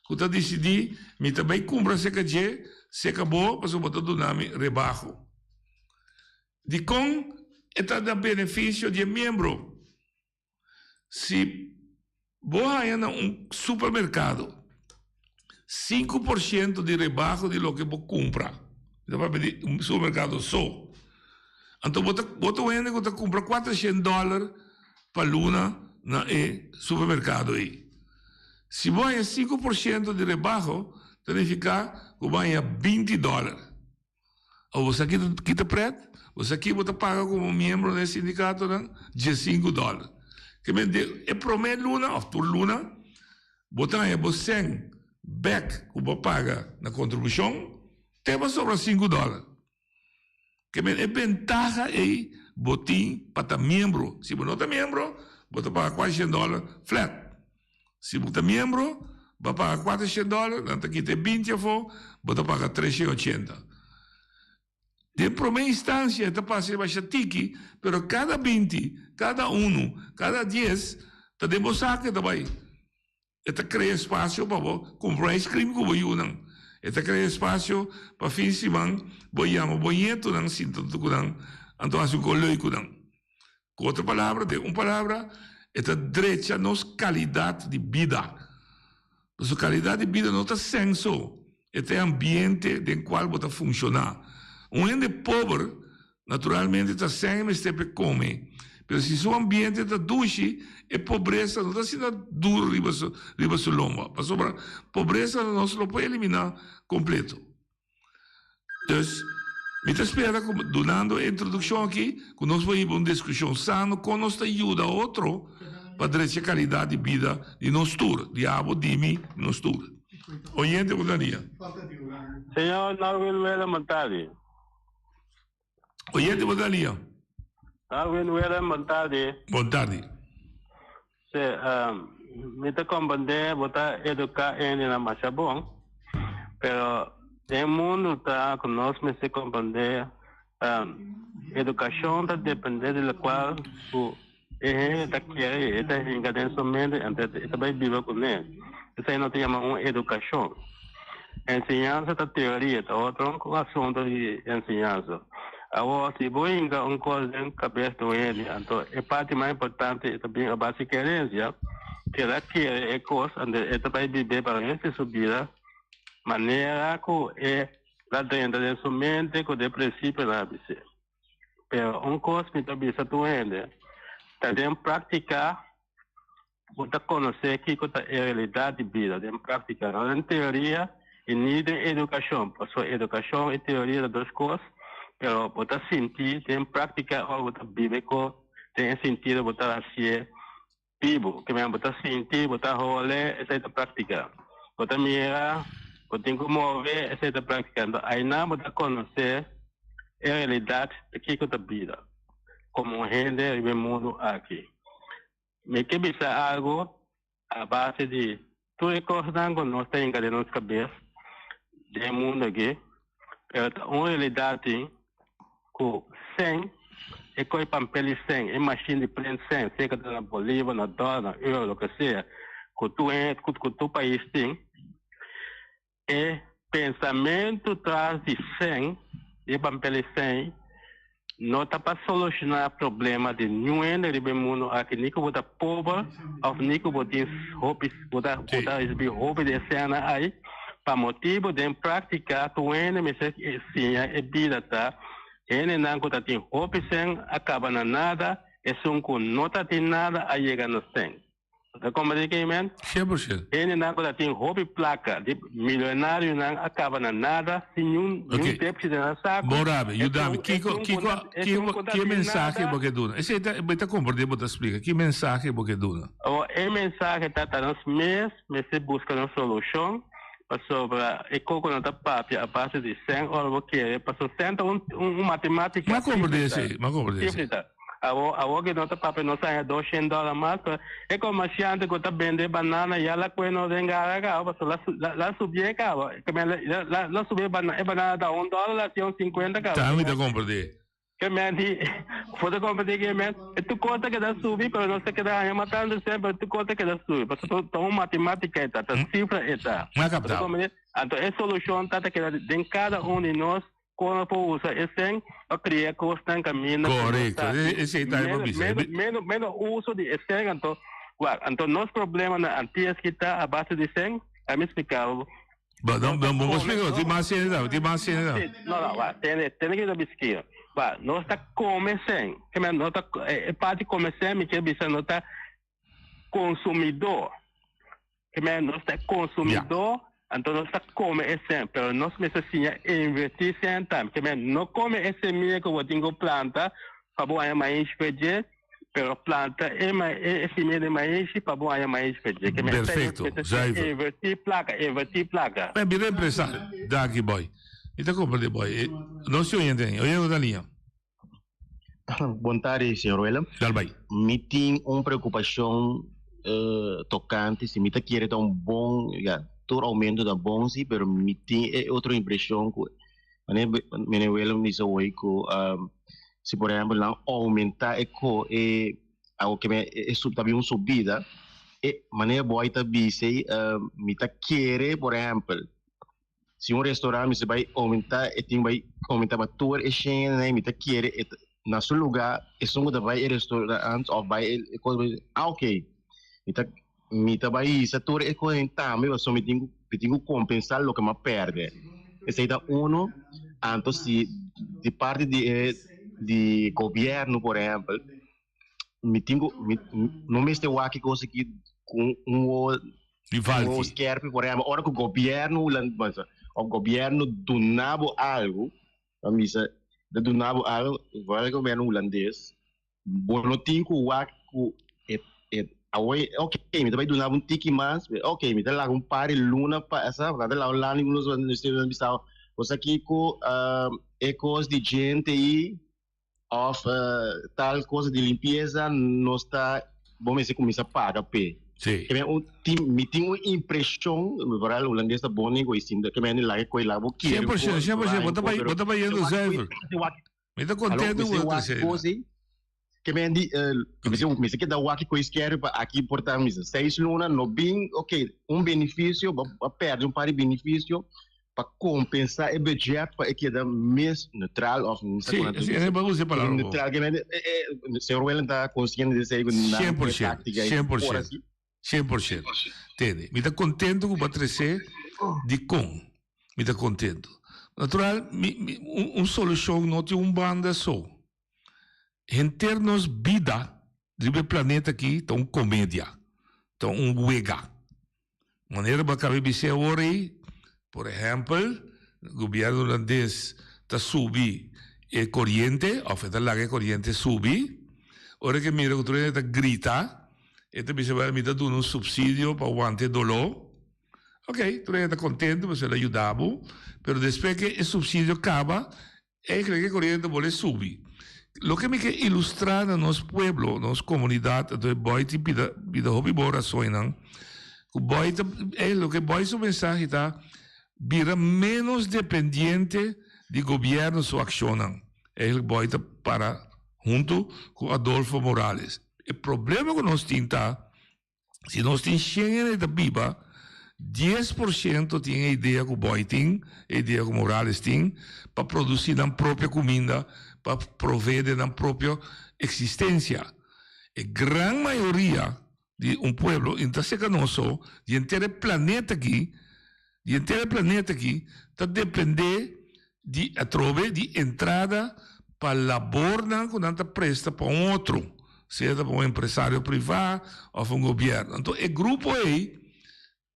Ku ta disidí, Mi ta bai kumpra seka dje, seka bo, pasobra bo ta duna mi rebaho. Dikon e ta na benefisio di e miembro? Si bo haña na un supermerkado sinku por shento di rebaho di loke bo kumpra, mi ta papia di un supermerkado so, anto bo ta bo ta un hende ku ta kumpra kuatershen dòler pa luna na e supermerkado ei. Si bo haña 5% di rebaho, ta nifiká ku bo haña 20 dòler. Awor bo sa ki ki ta prèt? Bo sa ki bo ta paga komo miembro na e sindikatonan? 15 dòler. Ke men den e promé luna òf tur luna, bo ta haña bo sèn bèk ku bo a paga na kontribushon, te bo sobra 5 dòler. Ke men e bentaha ei bo tin pa ta miembro. Si bo no ta miembro, bo ta paga kuatrocientos dòler flat. Si bo ta miembro, bo a paga kuatrocientos dòler, nan ta kita e binti afó, bo ta paga trescientos ochenta. Den promé instansia e ta pasa riba shatiki, pero kada binti, kada unu, kada dies ta den bo saka e ta bai. E ta krea espasio pa bo kumpra ice cream ku bo yunan. E ta krea espasio pa fin siman bo yama bo ñetonan sinta huntu ku nan anto hasi un kos leuk ku nan. Ku otro palabra, den un palabra, e ta drecha nos kalidat di bida. Pasobra kalidat di bida no ta senso, E ta e ambiente den cual bo ta funciona. Un hende pober naturalmente ta sèn mester p'e come, pero si su ambiente ta dushi, e pobresa no ta asina duro riba su riba su lomba, pasobra pobresa nos lo por elimina completo. Dus, mi ta spera cu dunando e introduccion aki, cu nos por hiba un discusion sano con nos ta yuda otro pa drecha calidad di bida di nos tur, di abo, di mi, di nos tur. Oyente bo ta dia. Señor Darwin Willem Montali. Oyente bo ta dia. Darwin Willem Montali. Bon tardi. Si, mi ta comprende bo ta educa hendenan masha bon, pero den mundo ta cu nos mester comprende educacion ta depende di locual cu E hende ta kere, e ta hinka den su mente, anto e ta bai biba kuné. Esei no ta yama un edukashon. Enseñansa ta teoria, ta otro asuntu di enseñansa. Awor, si bo hinka un kos den kabes di un hende, anto e parti mas importante ta bin a base kerensia, keda kere e kos, anto e ta bai bib'é pa rest di su bida manera ku e ta drenta den su mente ku den prinsipionan a bis'é. Pero un kos mi ta bisa tur hende, ta den práktika. Bo ta konosé kiko ta e realidat di bida den práktika, no den teoria i ni den edukashon, pasobra edukashon i teoria ta dos kos, pero bo ta sinti den práktika ora bo ta biba e kos den e sentido bo ta hasié bibu, ke men bo ta sinti, bo ta hole, esei ta práktika. Bo ta mira, bo tin ku move, esei ta práktika. Anto ainan bo ta konosé e realidat di kiko ta bida komo hende riba e mundu aki. Mi ke bisa algu a base di tur e kosnan ku nos ta hinka den nos kabes den e mundu aki, pero ta un realidat tin ku sèn, e koi pampel di sèn, e mashin di print sèn, sea ku ta na bolivar, na dòler, na euro, loke sea, ku tur ku tur pais tin, E pensamentu tras di sèn, di e pampel di sèn, no ta pa solushoná problema di niun hende riba e mundu aki, ni ku bo ta pober òf ni ku bo tin hopi, bo ta bo ta risibí hopi di e sènnan ai. Pa motibu den práktika tur hende mester siña e bida ta, hendenan ku ta tin hopi sèn a kaba na nada, esun ku no ta tin nada a yega na sèn. Ta komprendé ke men? 100%. Hendenan ku ta tin hopi plaka, di milionarionan a kaba na nada sin niun niun tepchi den nan saku. Bon Rabi, yuda mi. Kiko kiko kiko ki mensahe bo ke duna? Esei ta bo ta komprendé bo ta splika. Ki mensahe bo ke duna? Awor e mensahe ta ta nos mes mester buska nos solushon pasobra e koko no ta papia a base di sèn ora bo kere pasobra sèn ta un un matematika. Mi a komprendé esei, mi a komprendé esei. Awor, awor ke no ta papia nos haña doshen dòler mas, pero e komersiante ku ta bende banana ya la kue nos den gara kaba, pasobra la la subié kaba. Ke men la la la subi e banana, e banana ta un dòler la hasié un sinkuenta kaba. Ta mi ta komprendé. Ke men di, bo ta komprendé ke men, e tur kos ta keda subi, pero nos ta keda haña mas tantu semper, tur kos ta keda subi, pasobra ta un matematika e ta, ta sifra e ta. Mi a Bo ta kaptá. komprendé? Anto e solushon ta ta keda den kada un di nos. Kon nos por usa e sèn pa kria kosnan kaminda ku nos Korekto, ta hasi esei ta e por bisa. menos, menos, menos uso di e sèn anto wak anto nos problema na Antias ki ta a base di sèn a mi splika bo. Bo no bo por splika bo tin mas hende ta tin mas hende ta. No no wak tende tende ki ta biskio wak nos ta kome sèn ke men nos ta e parti kome sèn mi kier bisa no ta konsumidó. Ke men nos ta konsumidó, anto nos ta kome e sèn, pero nos mester siña invertí sèn tambe. Ke men no kome e semia ku bo tin ku planta pa bo haña maishi pa dje, pero planta e e semia di maishi pa bo haña maishi pa dje. Ke men esei nos Perfecto, mester siña zuiver. invertí plaka, invertí plaka. Men bira empresario. Danki boy. Mi ta komprendé boy. Nos tin oyente ain. Oyente ku ta liña. Bon tardi, señor Willem. Dal bai. Mi tin un preocupacion tocante si mi ta kere ta un bon, ya, tur aumento ta bon si, pero mi tin e otro impresion cu manera meneer Willem bisa hoy cu si por ehempel nan aumenta e co e awo ke me e sub ta bin un subida e manera boy ta bisa mi ta kere por ehempel Si un restaurant mester bai aumenta e tin bai aumenta pa tur e shennan mi ta kere e na su luga esun ku ta bai e restaurant of bai e kos bai ah ok mi ta mi ta bai hisa tur e kosnan tambe pasobra mi tin ku mi tin ku kompensa loke mi a pèrdè esei ta uno anto si di parti di e di gobièrnu por ehèmpel mi tin ku mi no mester wak e kos aki ku un wowo Di un wowo valki. skerpi por ehèmpel ora ku gobièrnu hulandes òf gobièrnu duna bo algu ta bisa ta duna bo algu vooral e gobièrnu hulandes bo no tin ku wak ku e e awor ok mi ta bai duna bo un tiki mas ok mi ta laga un par di luna pasa nan ta laga un lana bisa bo bo sa kiko e kos di djente ei Of tal cosa di limpieza nos ta bo mester cuminsa paga p'e. Sí. Ke men un tin mi tin un impresion, vooral hulandes ta bon den koe sinta, ke men laga koe laga bo kere Cien por ciento, cien por ciento, bo ta bay, bo ta bayendo zuiver. Mi ta contento cu bo ta trece ahí. Ke men di, mester keda wak koe skeri pa aki por ta mester seis luna no bin, ok, un beneficio, bo a perde un par di beneficio, pa kompensa e budget pa e keda mes neutral of no Sí, sí, e usa e palabra bo. Neutral ke men señor Willem ta konsiente di esei ku nan Cien por ciento, taktika cien por ciento, cien por ciento. Tende, mi ta kontento ku bo a trese dikon mi ta kontento. Natural, mi, mi, un, un solushon no tin un banda so. Henter nos bida riba e planeta aki ta un komedia. Ta un wega. Manera bo a kaba bis'é awor ei, por ehèmpel, gobièrnu hulandes ta subi e koriente òf e ta laga e koriente subi. Ora ku e mira ku tur hende ta grita, e ta bisa, wèl, mi ta duna un supsidio pa wanta e doló. Oké, tur hende ta kontentu pasobra el a yuda bo, pero despues ku e supsidio kaba, Eigenlijk e koriente bolbe subi. Loke mi ke ilustrá na nos pueblo, nos komunidat, anto e Boy tin pida pida hopi bon rasonnan, ku Boy ta e loke Boy su mensahe ta bira ménos dependiente di gobièrnu su akshonnan. Eigenlijk Boy ta para huntu ku Adolfo Morales. E problema ku nos tin ta Si nos tin shen hende ta biba, dies por shento tin e idea ku Boy tin, e idea ku Morales tin, pa produsí nan propio kuminda, pa provee den nan propio eksistensia. E gran mayoria di un pueblo, i no ta seka nos so, di henter e planeta aki, di henter e planeta aki, ta dependé di atrobe di entrada pa labornan ku nan ta presta pa un otro, sea ta pa un empresario privá òf un gobièrnu. Anto e grupo ei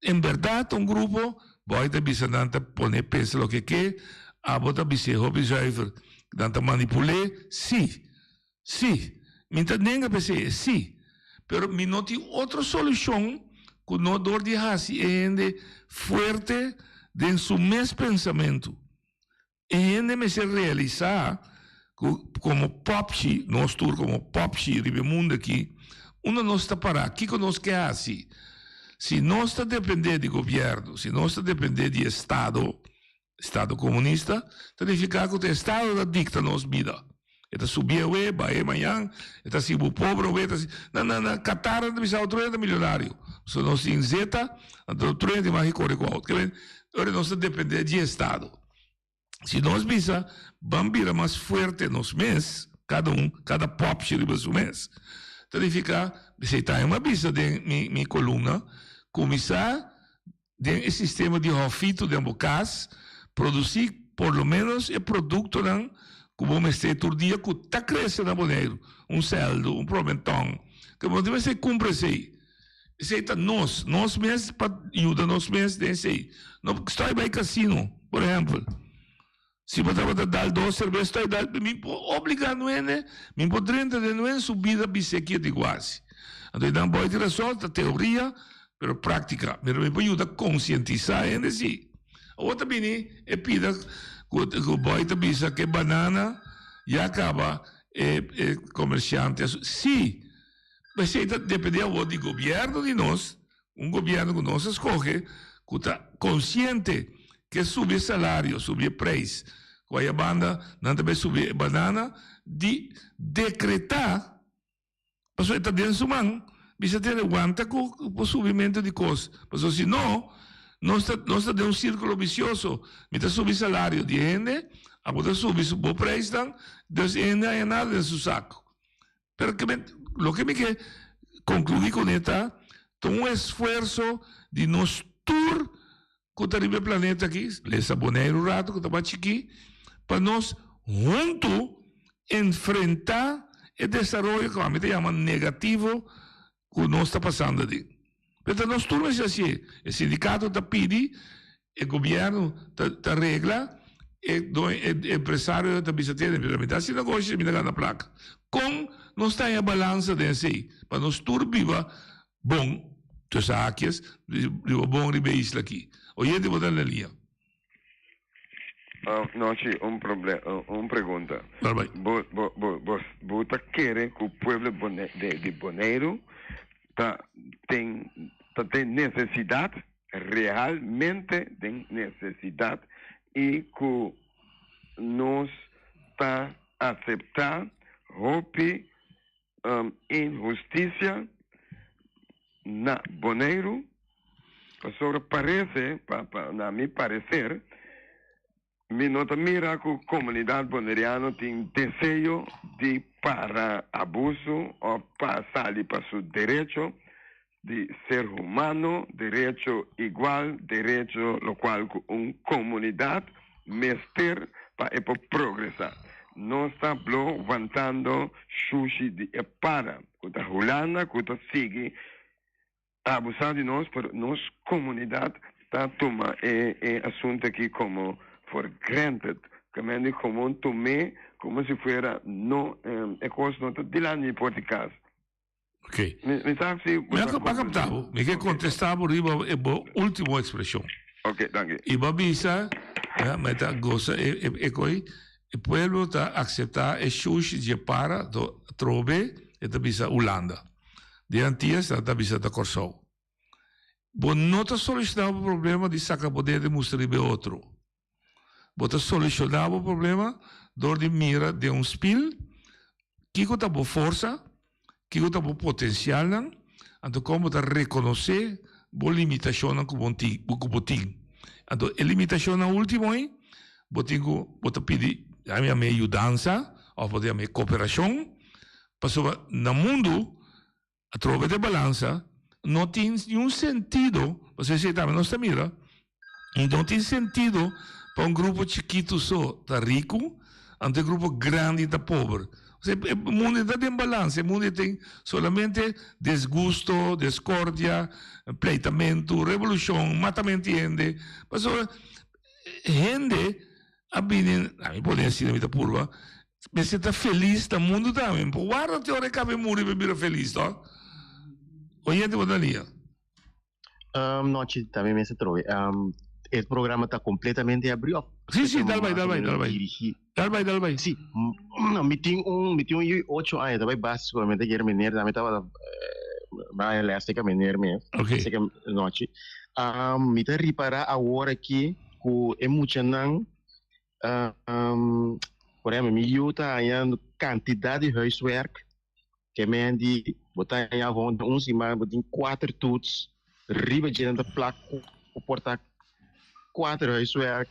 en bèrdat ta un grupo, bo ta bisa nan ta pone pensa loke ke, abo ta bis'é hopi zuiver, nan ta manipul'é, sí, sí, mi ta nenga p'esei, sí, pero mi no tin otro solushon ku no dor di hasi e hende fuerte den su mes pensamentu. E hende mester realisá ku komo pòpchi, nos tur komo pòpchi riba e mundu aki, unda nos ta pará, kiko nos ke hasi. Si nos ta dependé di gobièrnu, si nos ta dependé di estado, Estado komunista ta nifiká ku ta estado ta dikta nos bida. E ta subi awe, bahe mañan, e ta hasi bo pobre awe, ta hasi. Na na na Qatar nan ta bisa otro hende ta milionario. Pasobra nos tin zeta, anto otro hende tin mas ke kore ku outo. Ke men, ora nos ta dependé di estado. Si nos bisa ban bira mas fuerte nos mes, kada un, kada pòpchi riba su mes, ta nifiká, esei tambe mi a bisa den mi mi kolumna, kuminsá Den e sistema di hòfito den bo kas, produsí por lo ménos e produktonan ku bo mester tur dia ku ta krese na Boneiru, un sèldu, un promentòn, ke bo no tin mester kumpra esei. Esei ta nos, nos mes pa yuda nos mes den esei. No stòi bai kasino, por ehèmpel. Si bo tabata dal dos serbes stòi dal, mi por obligá nuene, mi por drenta den nuene su bida bis'é kier di guasi. Anto e nan boy tin rason, ta teoria, pero práktika. Pero mi por yuda konsientisá hende si. Awor ta bini e pida ku ku boy ta bisa ku e banana ya kaba e e komersiante a su. Si, p'esei ta dependé awor di gobièrnu di nos Un gobierno cu nos a scoge cu ta consciente ke subi e salario, subi e prijs, cu aya banda nan ta bay subi e banana, di decreta, pasobra e ta den su man, bisa tene wanta cu bo subimento di cos, pasobra si no, nos ta nos ta den un circulo vicioso, mi ta subi salario di e hende, abo ta subi su bo prijsnan, dus e hende haya nada den su saco. Pero ke mi, loke mi ke konkluí kuné ta, ta un esfuerso di nos tur ku ta riba e planeta aki, lesa Boneiru un ratu ku ta mas chikí, pa nos huntu enfrentá e desaroyo ku ami ta yama negativo ku nos ta pasando aden. Pero ta nos tur mester hasié. E sindikato ta pidi, e gobièrnu ta ta regla, e doño e empresarionan ta bisa tene, pero mi ta hasi negoshi si mi ta gana plaka. Kon nos ta haña balansa den esei pa nos tur biba bon, tussen haakjes, biba bon riba e isla aki? Oyente bo ta na liña. Nochi, un proble un pregunta. Bo bo bo bo bo ta kere ku pueblo Bone de di Boneiru ta ten ta den nesesidat realmente den nesesidat i ku nos ta aseptá hopi inhustisia na Boneiru pasobra parese pa pa na mi pareser mi no ta mira ku komunidat boneriano tin deseo di para abuso òf pa sali pa su derecho di ser humano, derecho igual, derecho lokual ku un komunidat mester pa e por progresá. Nos ta blo wantando shushi di e para ku ta Hulanda ku ta sigui. abusá di nos, pero nos komunidat ta tuma e e asuntu aki komo for granted, kamendi komon tum'é komo si fuera no e kos no ta dilanti mi porta di kas. Ok. Mi mi sa si bo Mi a ta a kapta bo. Mi ke kontestá bo riba e bo último ekspreshon. Ok, danki. I bo a bisa, ya, mi ta gosa e e e koi, e pueblo ta akseptá e shushi dje para, to trobe e ta bisa Hulanda. Den Antias nan ta bisa ta Kòrsou. Bo no ta solushoná bo problema di saka bo dedo i mustra riba e otro. Bo ta solushoná bo problema dor di mira den un spil kiko ta bo forsa, kiko ta bo potensialnan, anto kon bo ta rekonosé bo limitashonnan ku bo tin ku bo tin. Anto e limitashonnan último ei bo tin ku bo ta pidi ami yam'é yudansa òf bo ta yam'é koperashon pasobra na mundu Atrobe de balansa no tin niun sentido, pasobra esei tambe nos ta mira, no tin sentido pa un grupo chikitu so ta riku, anto e grupo grandi ta pober. Osea e mundu no ta den balansa, e mundu tin solamente desgusto, descordia, pleitamentu, revolushon, matamentu di hende, pasobra hende a bini, ami por asina mi ta purba, mester ta felis na mundu tambe, mi por warda te ora e kabe muri pa e bira felis to. Oyente bo ta lia. Nochi tambe mester trobe. E programa ta completamente abri of? Si si dal bai dal bai dal bai. Dal bai dal bai. Si, mi tin un mi tin un yu ocho aña ta bai basico mi ta kere meneer tambe tabata bai les te ka meneer mes. Okay. Seka nochi. Mi ta ripara awor aki ku e muchanan por ehempel mi yu ta haña kantidat di huiswerk ke men di bo ta haña gewoon den un siman bo tin kuater toets riba dje nan ta plak ku por ta kuater huiswerk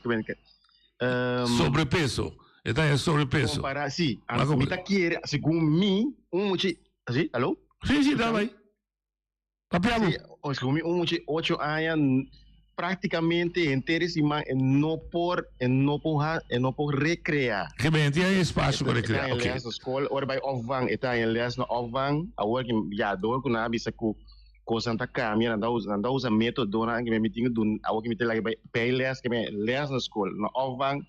Sobrepeso e ta haña sobrepeso. Kompara si mi ta kere segun mi un mucha si alo? Si si ta bai. Papia bo. Sí, segun mi un mucha ocho aña prácticamente henter e siman e no por e no por ha e no por recrea. Ke ben tin e espacio pa recrea, E ta ok. les na skol, ora bai opvang e ta haña les na opvang, awor ki ya dor ku nan a bisa ku kosnan ta kambia nan ta usa nan ta usa metodonan ke mi tin ku duna awor ki mi ta laga bai bijles ke men les na skol na opvang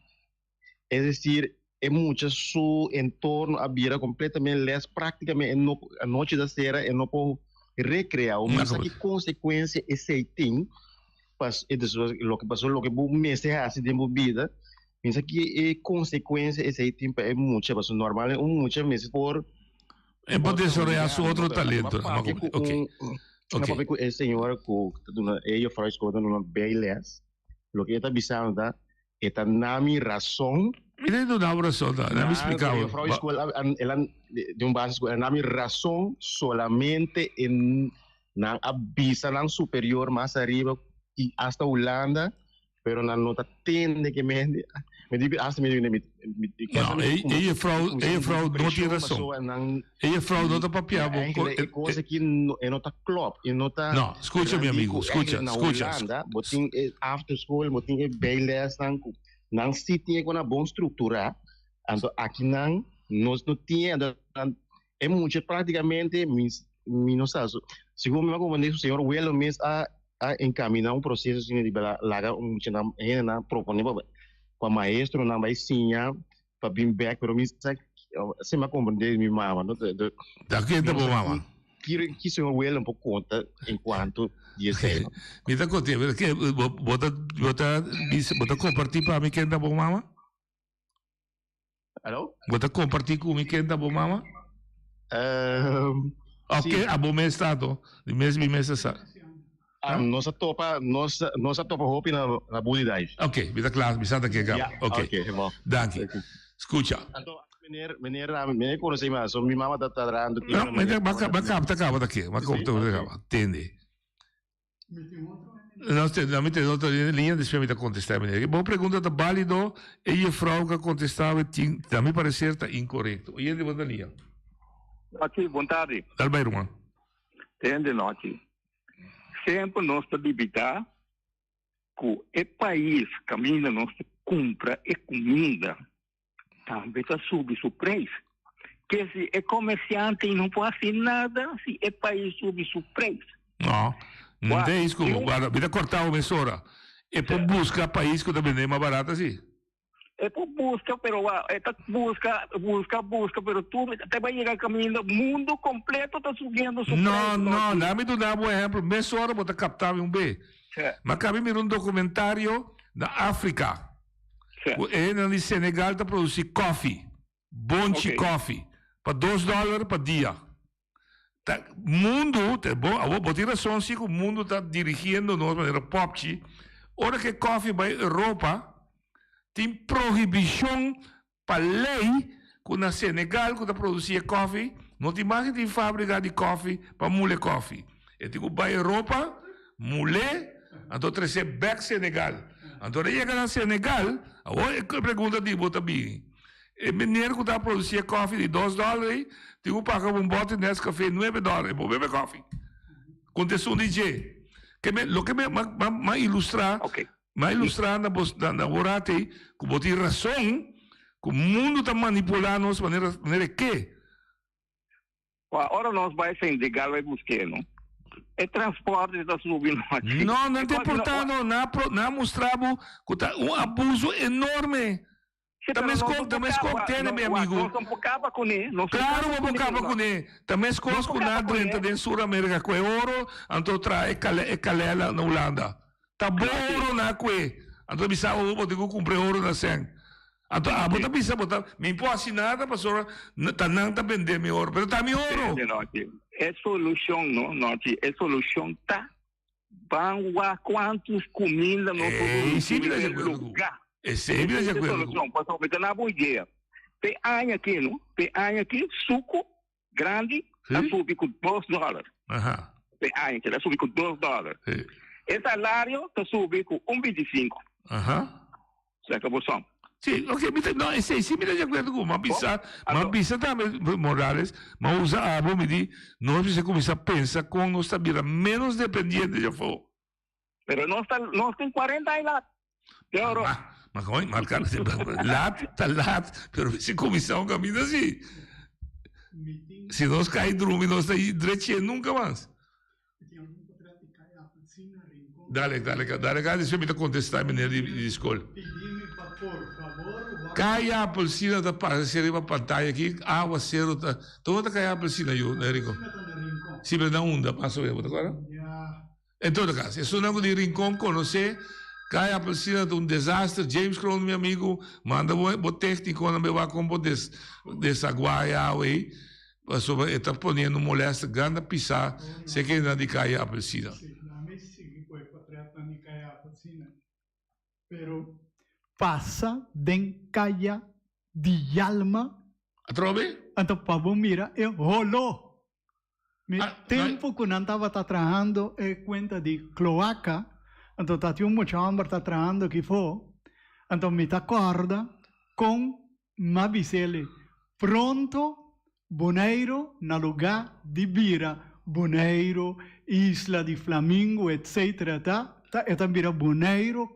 Es decir, e mucha su entorno a bira completamente les, prácticamente e no, anochi ta cera, e no por recrea. O misa ki consecuencia esey tin, pas, e dus, loke pasó, loke bo mester haci den bo bida, misa ki e consecuencia esey tin pa e mucha, pasobra normalmente un mucha mester por E por desaroya su otro talento. Ok. Ok. Papia cu e señora cu ta duna, e juffrouw cu ta duna bijles, loke e ta bisando ta, E ta na mi rason. Mi ta duna bo rason ta, na mi splika bo. Juffrouw school el a di un basisschool, el a na mi rason solamente e nan a bisa nan superior mas ariba y hasta Hulanda, pero nan no ta tende ke mi mi di hasta mi di mi No, e e juffrouw e juffrouw no tin rason. E juffrouw no ta papia bo E kos aki e no ta klop, e no ta No, skucha mi amigo, skucha, skucha. Na Hulanda bo tin e after school, bo tin e bijlesnan ku nan si tin e ku nan bon strukturá, anto aki nan nos no tin e, anto e mucha praktikamente mi mi no sa, segun mi a komprende su señor Welo mes a a encaminá un proceso asina di laga un muchanan hendenan proponé pa pa maestronan bai siña pa bin bek pero mi sa si mi a comprende di mi mama no Ta ken ta bo mama? Ki ki señor Willem por conta en cuanto di esey no? Mi ta conte ke bo ta bo ta bisa bo ta comparti pa mi ken ta bo mama? Alo? Bo ta comparti cu mi ken ta bo mama? Um, Of ke abo mes ta to? Di mes mi mes ta sa. Um, nos a topa, nos, nos a topa hopi na, na Booty Dive. Ok, mi ta kla, mi sa ta ke kaba. Ja, Ok. ok, bon. Danki. Skucha. Anto, meneer, meneer, meneer konosé mi, so mi mama ta trahando No, mi ta, ba, ba kapta kaba ta ke, ba kapta kaba. Tende. No, te, no, mi te otro línea, después mi ta contestar, meneer. Bo pregunta ta válido, e juffrouw que contestaba tin, a mi parecer ta incorrecto. Oyente, bo ta línea. Nochi, bon tardi. Dal bai, ruman. Tende nochi. Semper nos ta bibita ku e pais kaminda nos ta kumpra e kuminda tambe ta subi su preis. Ke si e komersiante no por hasi nada si e pais subi su preis. No. Deis ku, guarda, mi ta kortá bo mesora. E por buska pais ku ta bende mas barato asi. E por buska, pero wa, e ta buska, buska, buska, pero tur te bai yega kaminda mundu kompleto ta subiendo su No, preis, no, Nòchi. laat mi duna bo un ehempel. Mesora bo ta kaptá mi un be. Mi a kaba mira un dokumentario na Afrika. Ku e hendenan di Senegal ta produsí kòfi, bonchi kòfi, pa dos dòler pa dia. Ta mundu, ta bo, awor bo tin rason si ku mundu ta dirigiendo nos manera popchi. Ora ku e kòfi bai Europa, tin prohibishon pa lei ku na Senegal ku ta produsí e kòfi, no tin mas ku tin fábrika di kòfi pa mule kòfi. E tin ku bai Europa, mul'é, anto tres'é bèk Senegal. Anto ora e yega na Senegal, awor e pregunta di bo ta bini, e meneer ku ta produsí e kòfi di dos dòler ei, tin ku paga un bòte Nescafé nuebe dòler, e por bebe kòfi. Kontesun di dje. Ke men, loke mi a ilustrá, mi a ilustrá na bo, na bo rato ei, ku bo tin rason, ku mundu ta manipulá nos manera, manera e ke. Wa ora nos bai Senegal bai busk'é no, e transporte ta subi no aki. No, nan ta importá no, nan a pro, nan a mustra bo ku ta un abuso enorme. Sí, Ta pero mes nos kos, no ta por mes kos kaba, tene no, mi wak, amigu. nos no por kaba kuné, nos no Klaro kaba bo por kuné, kaba no. kuné. Ta mes Nos kos por ku nan a kaba drenta kuné. den Sur Amerika ku e oro, anto traha e kale, e kalela na Hulanda. Ta bo oro nan a kue. Anto bisa bo bo tin ku kumpra e oro na sèn. Anto abo ta bisa bo ta, mi por hasi nada pasobra ta nan ta bende mi oro, pero ta mi oro. Tende Nòchi, e solushon no, Nòchi, e solushon ta ban wak kuantu kuminda nos por Ey, sí produsí mi ta riba di e akuerdo ku lugá. Esei mi ta di Esei ta e akuerdo ku. solushon, pasobra mi ta na bo idea. P'e aña aki no, p'e aña aki suku grandi a subi ku dos dòler. P'e aña aki a subi ku dos dòler. E salario ta subi ku un bintisinku. Saka bo son. Sí, ok, mi ta, no, esei sí mi ta di akuerdo ku bo. M'a bisa, m'a bisa tambe, Morales, m'a usa abo, mi di, nos mester kuminsá pensa kon nos ta bira ménos dependiente di afó. Pero nos ta, nos tin kuarenta aña lat. De oro. Ma, ma, ma, ma, lat ta lat, pero mester kuminsá un kaminda así. Si nos kai drumi, nos ta drechié nunka mas. Dale, dale, dale, dale, despues mi ta contesta meneer di, di school. Caya Appelsina ta pasa así riba pantalla aquí, awa cero ta. Todo ta Caya Appelsina yo, Enrico. Sí, pero na unda paso bo ta acuerda? En todo caso, esunnan cu di Rincon conoce, Caya Appelsina ta un desaster. James Kroon, mi amigo, manda bo, bo tecniconan be wak con bo des, desagua e awa ey. Pasobra e ta poniendo un molester grandi a pisa sekenan di Kaya Apelsina. Sí, lami sigui ku e potretnan di Kaya Apelsina. Pero pasa den Kaya di Yalma. Atrobe? Anto pa bo mira e holó. Mi tempu ku nan tabata trahando e kuenta di kloaka, anto ta tin un mucha hòmber ta trahando kifó, anto mi ta kòrda kon M'a bis'ele, Pronto Boneiru na lugá di bira Boneiru, Isla di Flamingo etc. Ta, ta e ta bira Boneiru,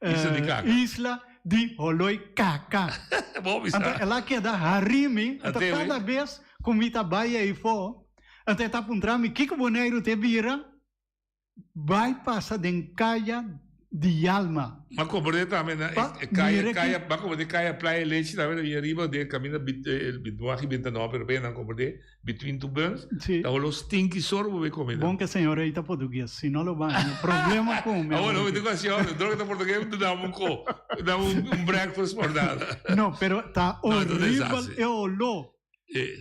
Isla di kaka. Isla di Holoi Kaka. Bo bisa. Anto el a keda harí mi, anto Ateo, kada bes ku mi ta bai eifó, anto e ta puntra mi, Kiko Boneiru te bira? Bai pasa den kaya di Yalma. M'a komprende tambe na Pa e kaya mira ki. kaya m'a komprende kaya Playa Lechi tambe ta bien riba den kaminda bit Bituaji Bintanò pero bena nan komprende between two burns Si. ta holo stinky soro bo be kome nan. Bon ke señor ei ta portugues si no lo bai haña problema ku mi Awor awor mi tin aki. ku hasi ora dor ke ta portugues mi dam un ko dam un breakfast por nada. No pero ta No e ta horibel desastre. e oló.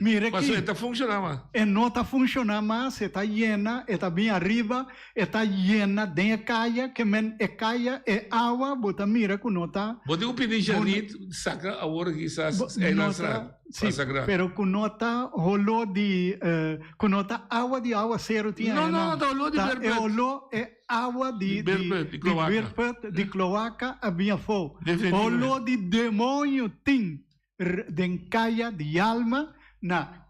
Mira Paso aki. e ta funciona mas. E no ta funciona mas, e ta yena, e ta bin ariba, e ta yena den e caya, ke men e caya, e awa, bo ta mira cu no ta. Bo tin cu pidi Janit saca awor kisas Eilandstraat, Si, Plaza Grande. pero cu no ta holo di, cu no ta awa di awaceru tin No, ayenan. no, ta holo di Ta e beerput. holo, e awa di, Di di, beerput, di di cloaca. beerput, di cloaca a bin afo. Definitivamente. Holo di demonio tin. Den Kaya di Yalma na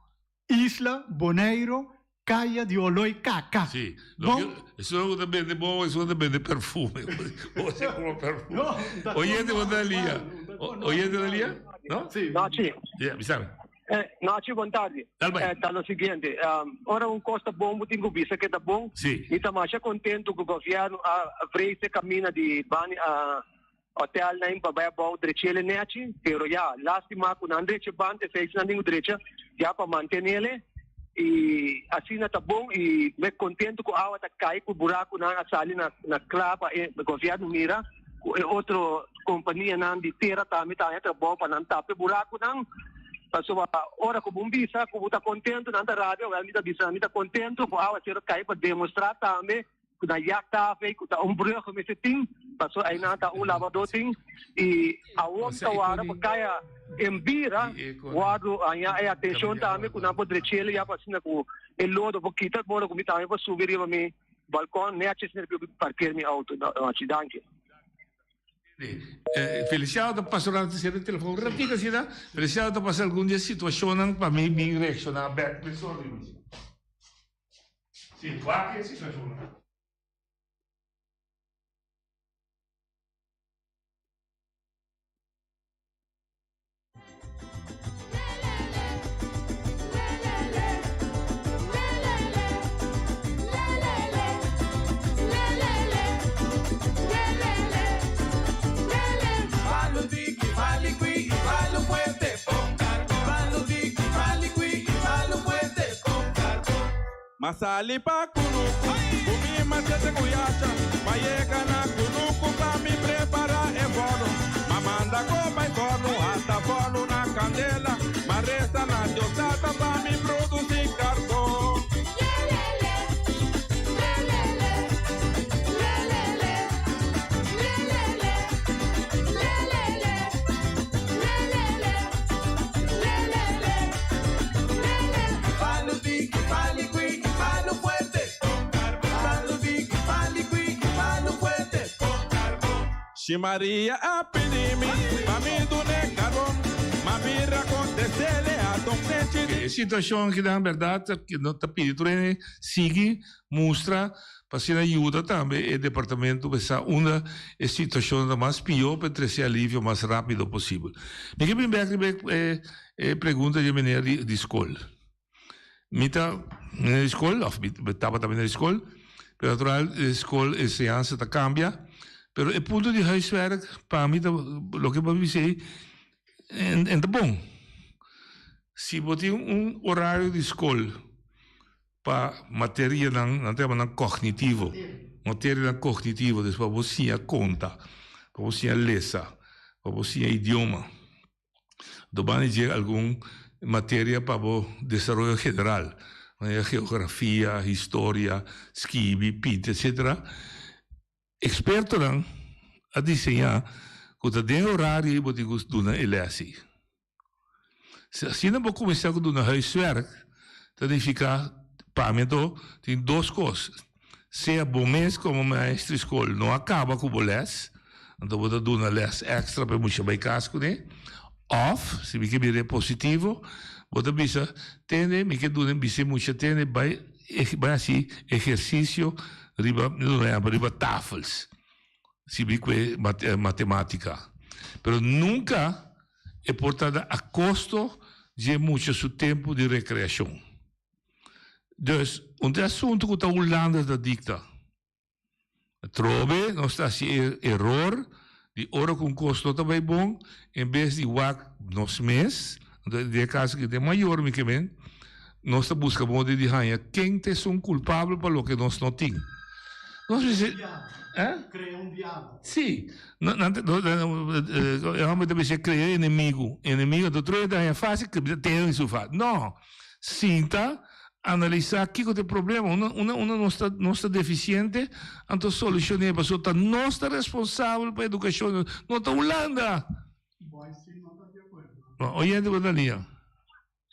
Isla Boneiro Kaya di Oloi Kaka. Sí, Bon. loke esun ku ta bende bon, esun ta bende perfume. Bo se kuma perfume. No, ta Oyente con bo ta lia. normal, ta con Oyente ta normal. lia? No? Sí. No, sí. Ya, bisami. Eh, Nachi, bon tardi. Eh, ta lo siguiente. Um, ora un kos ta bon, bo tin ku bisa ke ta bon. Sí. Mi ta masha kontentu ku gobièrnu a vrees e kamina di bani a hotel na pa bai abou drechele nechi, pero ya, lástima ku nan drecha band, esei nan tin ku drecha ya pa mantenele. I asina ta bon i me kontentu ku awa ta kai ku burakunan a sali na na kla pa e gobièrnu mira ku e otro kompanianan di tera tambe ta haña trabou pa nan tapa e burakunan. Pasobra ora ku bo bisa ku bo ta kontentu nan ta rabia, wèl mi ta bisa nan mi ta kontentu ku awa sero kai pa demostrá tambe ku na jachthaven ku ta un brug mester tin, pasobra einan ta un labadó tin i awor mi ta warda pa kaya en bira wòrdu haña e atenshon tambe ku nan por drech'el ya pa asina ku e lodo por kita ora ku mi tambe por subi riba mi balkon nèchi asina ku mi por parker mi outo. Danki. Feliciano ta pasa ora ta sera e telefon un ratito asina, Feliciano ta pasa algun di e situashonnan pa mi bin reakshoná bèk. Sí, wak e situashonnan. Ma sali pa kunuku ku mi machete ku yacha Ma yega na kunuku pa mi prepara e fòrnu Ma manda kopa e fòrnu hasta fòrnu na kandela Ma resa na Dios Tata pa mi produsi karbon. Shi Maria a pidi mi pa mi dun'e karbon, ma bira kontest'ele a ton nechi di. E situashon akinan bèrdat no ta pidi tur hende sigui mustra pa asina yuda tambe e departamento pa sa unda e situashon ta mas pió pa e trese alivio mas rápido posibel. Mi ke bin bèk riba e pregunta di e meneer di skol. Mi ta meneer di skol òf mi tabata meneer di skol, pero natural e skol enseñansa ta kambia, pero e punto di huiswerk pa mi ta loke bo a bisa ei en ta bon. Si bo tin un orario di skol pa materianan, nan ta yama nan kognitivo, materianan kognitivo, dus pa bo siña konta, pa bo siña lesa, pa bo siña idioma. Dobani dje algun materia pa bo desaroyo general, manera geografia, historia, skibi, pinta, etcetera. Ekspertonan a diseñá ku ta den e orario ei bo tin ku duna e lès ei. Si asina bo kuminsá ku duna huiswerk, ta nifiká pa mi anto tin dos kos. Sea bo mes komo maestro di skol no a kaba ku bo lès, anto bo ta duna lès èkstra pa e mucha bai kas kuné. Òf, si mi ke bira e positivo, bo ta bisa, Tende, mi ke duna bisa e mucha tende bai bai hasi ehersisio riba, mi ta duna ehèmpel, riba tafels, si mi kue matematika. Pero nunka e por ta a kosto di e mucha su tempu di rekreashon. Dus, un te asuntu ku ta Hulanda ta dikta. Atrobe nos ta hasi e eror di ora ku un kos no ta bai bon, en bes di wak nos mes, anto den e kaso aki den mayor mi ke men, nos ta buska modo di haña ken ta esun kulpabel pa loke nos no tin. Nos mester, eh? Krea un diabel. Si, nan ta, e hòmber ta bisa krea enemigu, enemigu, anto tur hende ta haña fásil, tene su fásil. No! Sinta, analisá kiko ta e problema, unda unda unda nos ta nos ta defisiente, anto solushon'é, pasobra ta nos ta responsabel pa edukashon, no ta Hulanda. Oyente bo ta lia.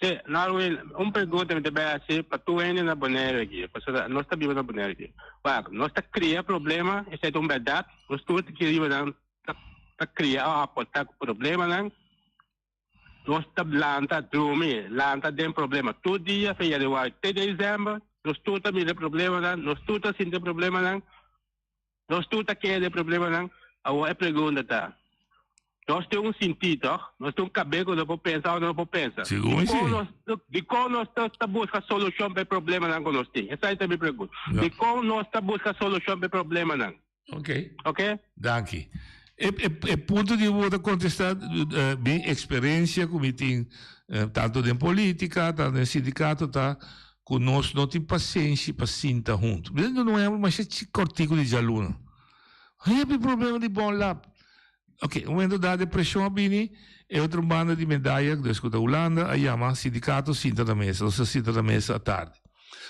Sí, Norwin, un pregunta mi ta bai hasi pa tur hende na Bonaire aki, pasobra nos ta biba na Bonaire aki. Wak, nos ta kria problema, esei ta un bèrdat, nos tur ta kria riba nan ta kria òf aportá ku problemanan. Nos ta lanta drumi, lanta den problema. Tur dia fe januari te december, nos tur ta mira e problemanan, nos tur ta sinti e problemanan, nos tur ta kere den problemanan. Awor e pregunta ta, Nos tin un sintí, tòg? Nos tin un kabes ku nos por pensa òf no por pensa. Sigur Dikon si. nos, dikon nos ta ta buska solushon pa e problemanan ku nos tin? Esei ta mi pregunta. Ja. Dikon nos ta buska solushon pa e problemanan? Ok. Ok? Danki. E, e, e punto di bo ta kontestá mi eksperensia ku mi tin tantu den polítika, tantu den sindikato ta ku nos no tin pasenshi pa sinta huntu. Mi ta duna un ehèmpel masha kòrtiku di djaluna. Hopi problema di bon lap. Ok, un momento dado e presion a bini, e otro banda di medaya, dus cu ta Hulanda, a yama sindicato sinta na mesa. Nos a sinta na mesa atardi.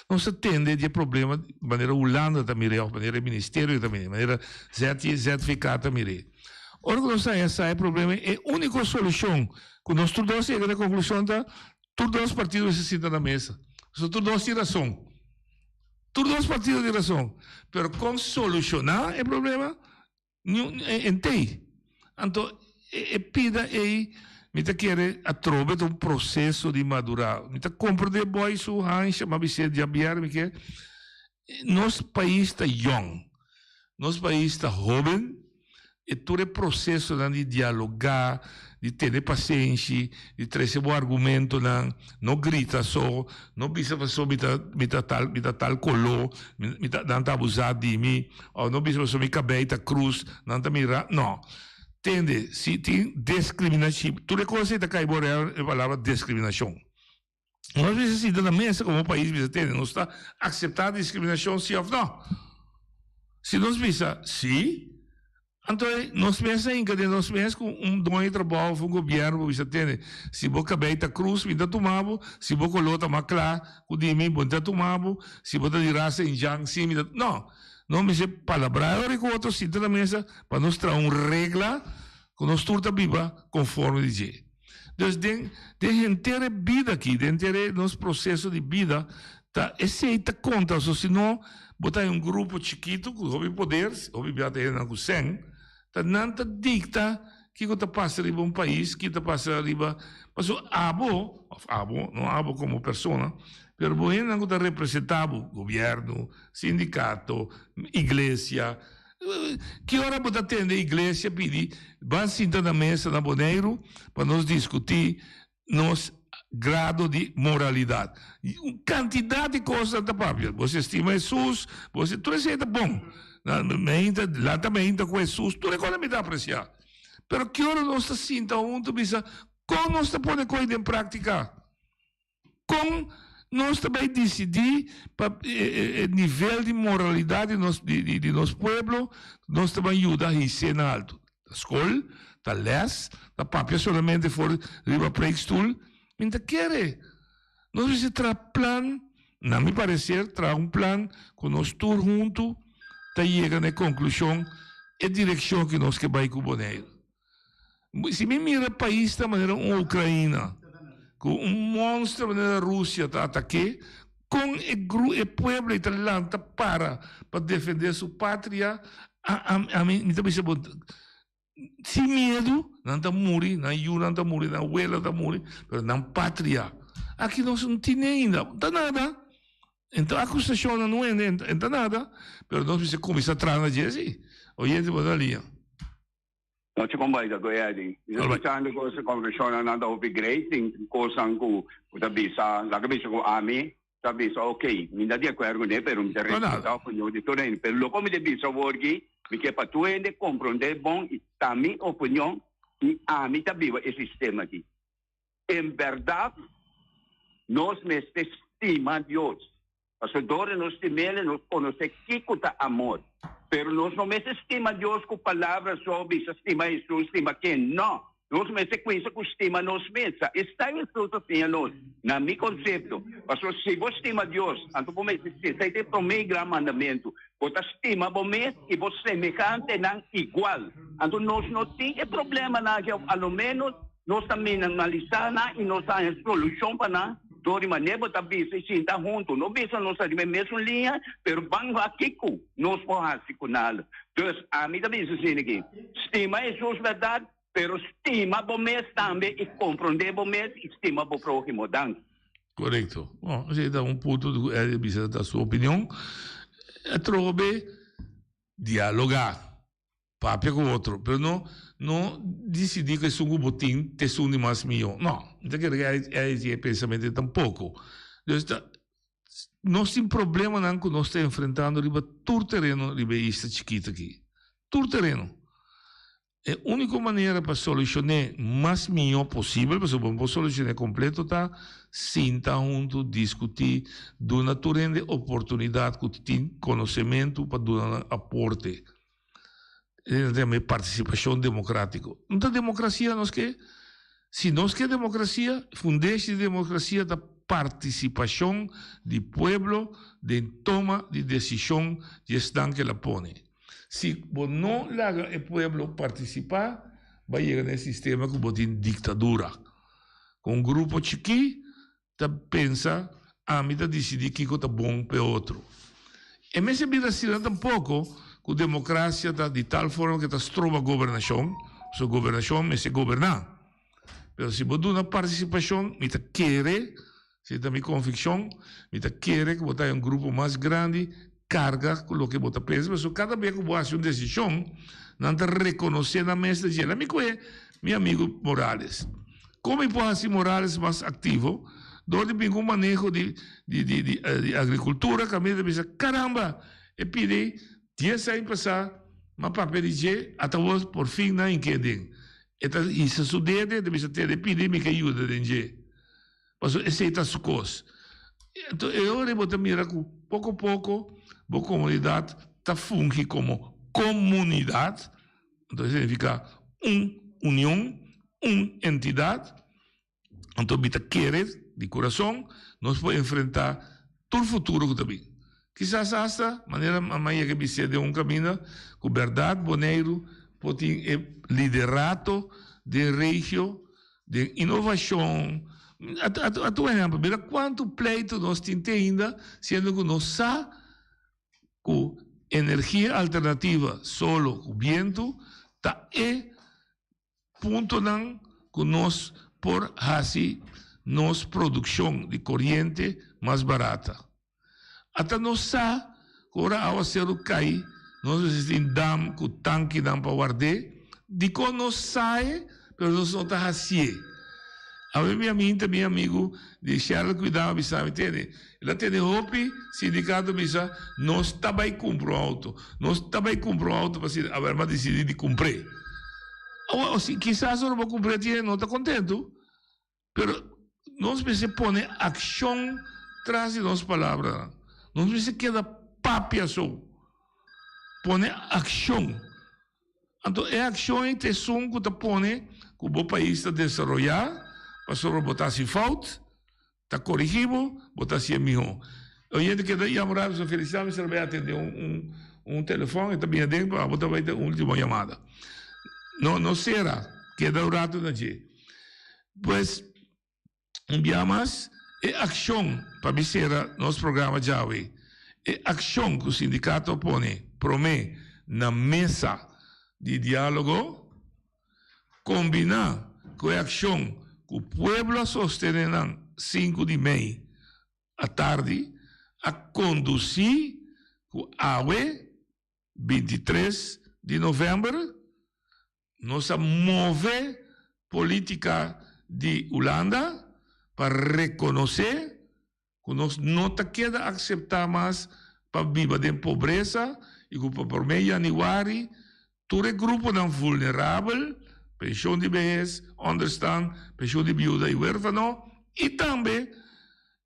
Nos a tende di e problema manera Hulanda ta mir'é of manera e ministerio ta mir'é, manera ZVK ta mir'é. Ora cu nos a haña sa e problema, e unico solucion cu nos tur dos yega na e conclusion ta, tur dos partido mester sinta na mesa. Pasobra tur dos tin rason. Tur dos partido tin rason. Pero con soluciona e problema? Niun entei. Anto e pida ei mi ta kere atrobe ta un proseso di madurá. Mi ta komprendé boy su hansha, m'a bis'é djabièrnè mi ke nos pais ta yòn, nos pais ta hóben, e tur e prosesonan di dialogá, di tene pasenshi, di trese bo argumentonan, no grita so, no bisa paso mi ta mi ta tal mi ta tal koló, mi mi ta nan ta abusá di mi, òf no bisa paso mi kabei ta krus, nan ta mira, no. Tende, si tin deskriminashon, tur e kos ei ta kai bo real e palabra deskriminashon. Nos mester sinta na mesa komo pais bisa tende, nos ta akseptá diskriminashon si òf no? Si nos bisa si, anto nos mes a hinka den nos mes ku un doño di trabou òf un gobièrnu por bisa tende, si bo kabei ta krus mi ta tuma bo, si bo koló ta mas kla ku di mi bo no ta tuma bo, si bo ta di rasa indjan si mi ta, no! Nos mester palabrá e ora ku otro sinta na mesa pa nos traha un regla ku nos tur ta biba konforme di dje. Dus den den henter e bida aki, den henter e nos proseso di bida, ta esei ta konta. So si no bo ta den un grupo chikitu ku hopi poder, hopi bia ta hendenan ku sèn, ta nan ta dikta kiko ta pasa riba un pais, kiko ta pasa riba, pasobra abo, òf abo, no abo komo persona, pero bo hendenan ku ta representá bo, gobièrnu, sindikato, iglesia, Ki ora bo ta tende iglesia pidi ban sinta na mesa na Boneiru pa nos diskutí nos grado di moralidat? Un kantidat di kosnan ta papia. Bo si stima Hesus, bo si, tur esei ta bon. Meinta, lanta meinta ku Hesus, tur e kosnan mi ta apresiá. Pero ki ora nos ta sinta huntu bisa kon nos ta pone koi den práktika? Kon nos ta bai disidí pa e nivel di moralidat di nos di nos pueblo nos ta bai yuda his'é na altu? Ta skol, ta lès, ta papia solamente for riba preekstoel? Mi no ta kere. Nos mester traha plan, na mi pareser, traha un plan ku nos tur huntu ta yega na e konklushon e direkshon ku nos ke bai ku Boneiru. Si mi mira paisnan manera un Ukraina ku un monster manera Rusia ta atak'é, kon e gru e pueblo ei ta lanta para pa defendé su patria, ami mi ta bisa bo sin miedu nan ta muri, nan yunan ta muri, nan wela ta muri, pero nan patria. Aki nos no tin ainda, no ta nada. Ento akusashonnan no hende no ta nada, pero nos mester kuminsá traha na dje si. Oyente bo na liña. Nochi kon bai ta ku Eddie. Mi ta skuchando ku e konversashonnan nan ta hopi great, tin kosnan ku bo ta bisa, laga bisa ku ami ta bisa ok, mi ta di akuerdo kuné pero mi ta respetá opinion di tur hende. Pero loko mi ta bisa awor aki, mi ke pa tur hende komprondé bon i ta mi opinion i ami ta biba e sistema aki. En bèrdat nos mester stima Dios, pasobra dor di nos stim'El nos konosé kiko ta amor. Pero nos no mester stima Dios ku palabra so, bisa stima Hesus, stima ken. No, nos mester kuinsa ku stima nos mes. Sa esta Hesus a siña nos, na mi konsepto. Pasobra si bo stima Dios, anto bo mester stima. Esei ta e promé gran mandamentu. Bo ta stima bo mes i bo semehantenan igual. Anto nos no tin e problemanan aki, òf a lo ménos Nos ta minimalisá nan i nos ta haña solushon pa nan dor di manera bo ta bisa i sinta huntu. No bisa nos ta riba e mesun liña, pero ban wak kiko nos por hasi ku nada. Dus, ami ta bisa asina aki, stima Hesus bèrdat, pero stima bo mes tambe i komprondé bo mes i stima bo próhimo. Danki. Korekto. Bon, esei ta un punto ku Eddie a bisa ta su opinion. Atrobe dialogá. Papia ku otro, pero no no disidí ku esun ku bo tin ta esun di mas mihó. No, mi ta kere ku e tin e pensamentu ei tampoko. Dus ta nos tin problemanan ku nos ta enfrentando riba tur tereno riba e isla chikito aki. Tur tereno. E úniko manera pa solushoné mas mihó posibel, pasobra bo no por solushoné kompleto, ta sinta huntu, diskutí, duna tur hende oportunidat ku tin konosementu pa duna nan aporte. E ta yama e partisipashon demokratiko. No ta demokrasia nos ke? Si nos ke demokrasia, fundeshi di demokrasia ta partisipashon di pueblo den toma di desishon di esnan ke la pone. Si bo no laga e pueblo partisipá, bo a yega na e sistema ku bo tin diktadura. Ku un grupo chikí ta pensa ami ta disidí kiko ta bon p'e otro. E mester bira asina tampoko ku demokrasia ta di tal forma ku e ta stroba gobernashon, pasobra gobernashon mester goberná. Pero si bo duna partisipashon, mi ta kere, esei ta mi konvikshon, mi ta kere ku bo ta haña un grupo mas grandi karga ku loke bo ta pensa, pasobra kada bes ku bo hasi un desishon, nan ta rekonosé nan mes ta dje, Lami kohe mi amigu Morales. Kon mi por hasi Morales mas aktivo? Dor di bin ku un maneho di di di di agrikultura kaminda ta bisa, Karamba, e pidi dies aña pasá, m'a papia di dje, ata awor por fin nan hink'é aden. E ta hisa su dede, e ta bisa, Tene, pidi mi ke yuda den dje. Pasobra esei ta su kos. Anto e ora ei bo ta mira ku poko poko bo komunidat ta fungi komo komunidat, anto esei signifiká un union, un entidat. Anto mi ta kere di kurason nos por enfrentá tur futuro ku ta bin. Kisas asta, manera mama yega bis'é den un kaminda, ku bèrdat Boneiru por tin e liderato den regio Den inovashon, a tu ehèmpel, mira kuantu pleitu nos tin te ainda, siendo ku nos sa ku energia alternativa, solo ku bientu, ta e puntonan ku nos por hasi nos produkshon di koriente mas barata. Ata nos sa ku ora awaseru kai, nos mester tin dam ku tankinan pa ward'é. Dikon nos sa e, pero nos no ta hasié? Awe mi aminta mi amigu di Shell Cuidao a bisa mi, Tene, el a tene hopi sindikato bisa, nos ta bai kumpra un outo, nos ta bai kumpra un outo pa asina. Awe mi a disidí di kumpr'é. Awe, kisas ora bo kumpr'é tin hende no ta kontentu. Pero nos mester pone akshon tras di nos palabranan. Nos mester keda papia so. Pone akshon. Anto e akshon ei ta esun ku ta pone ku bo pais ta desaroyá, pasobra bo ta hasi fout, ta korigí bo, bo ta hasié mihó. Oyente keda yama rato, so Feliciano mester a bai atendé un un telefòn, e ta bini aden, pero abo ta bai ta ultimo yamada. No, no sera, keda un rato na dje. Pues, un bia mas, e akshon pa mi sera nos programa djawe, e akshon ku sindikato a pone promé na mesa di diálogo, kombiná ku e akshon ku pueblo a sostené nan sinku di mei atardi, a kondusí ku awe, 23 di novèmber, Nos a move politica di Hulanda pa reconoce cu nos no ta keda acepta mas pa biba den pobresa y cu pa prome januari tur e gruponan vulnerabel, pensioen di behes, onderstand, pensioen di biuda y huerfano y tambe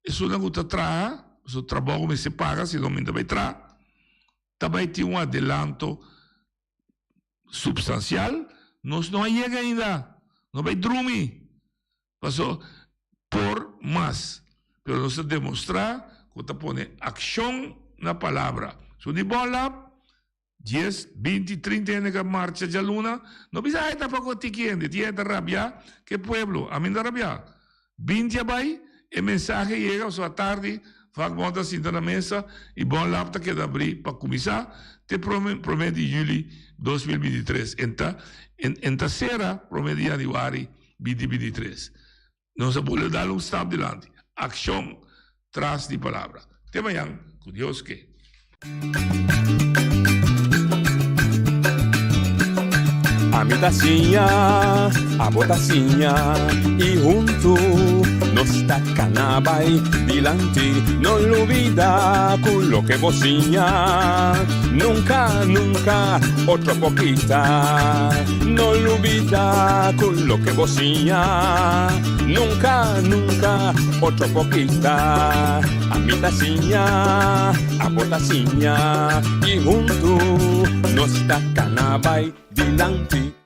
esunnan cu ta traha, pasobra trabou mester paga sino mi ta bay traha, ta bay tin un adelanto substancial, nos no a yega ainda, no bay drumi, paso por mas, pero nos ta demostra cu ta pone accion na palabra. Su di bon lap, dies, binti, trinta hende ka marcha djaluna, no bisa ay tapoco tiki hende, tin hende ta rabia ke pueblo, ami no ta rabia. Binti a bai, e mensahe yega pasobra atardi vakbond ta sinta na mesa i Bon Lab ta keda abrí pa kuminsá te prome prome di yüli 2023 en ta en ta sera prome di yanüari 2023. Nos a bolbe dal un stap dilanti. Akshon tras di palabra. Te mañan ku Dios ke. Ami ta siña, abo ta siña y hunto nos ta cana bay dilanti. No lubida cu loke bo siña nunca, nunca otro por kita. No lubida cu loke bo siña nunca, nunca otro por kita. Ami ta siña, abo ta siña y hunto nos ta cana bay dilanti.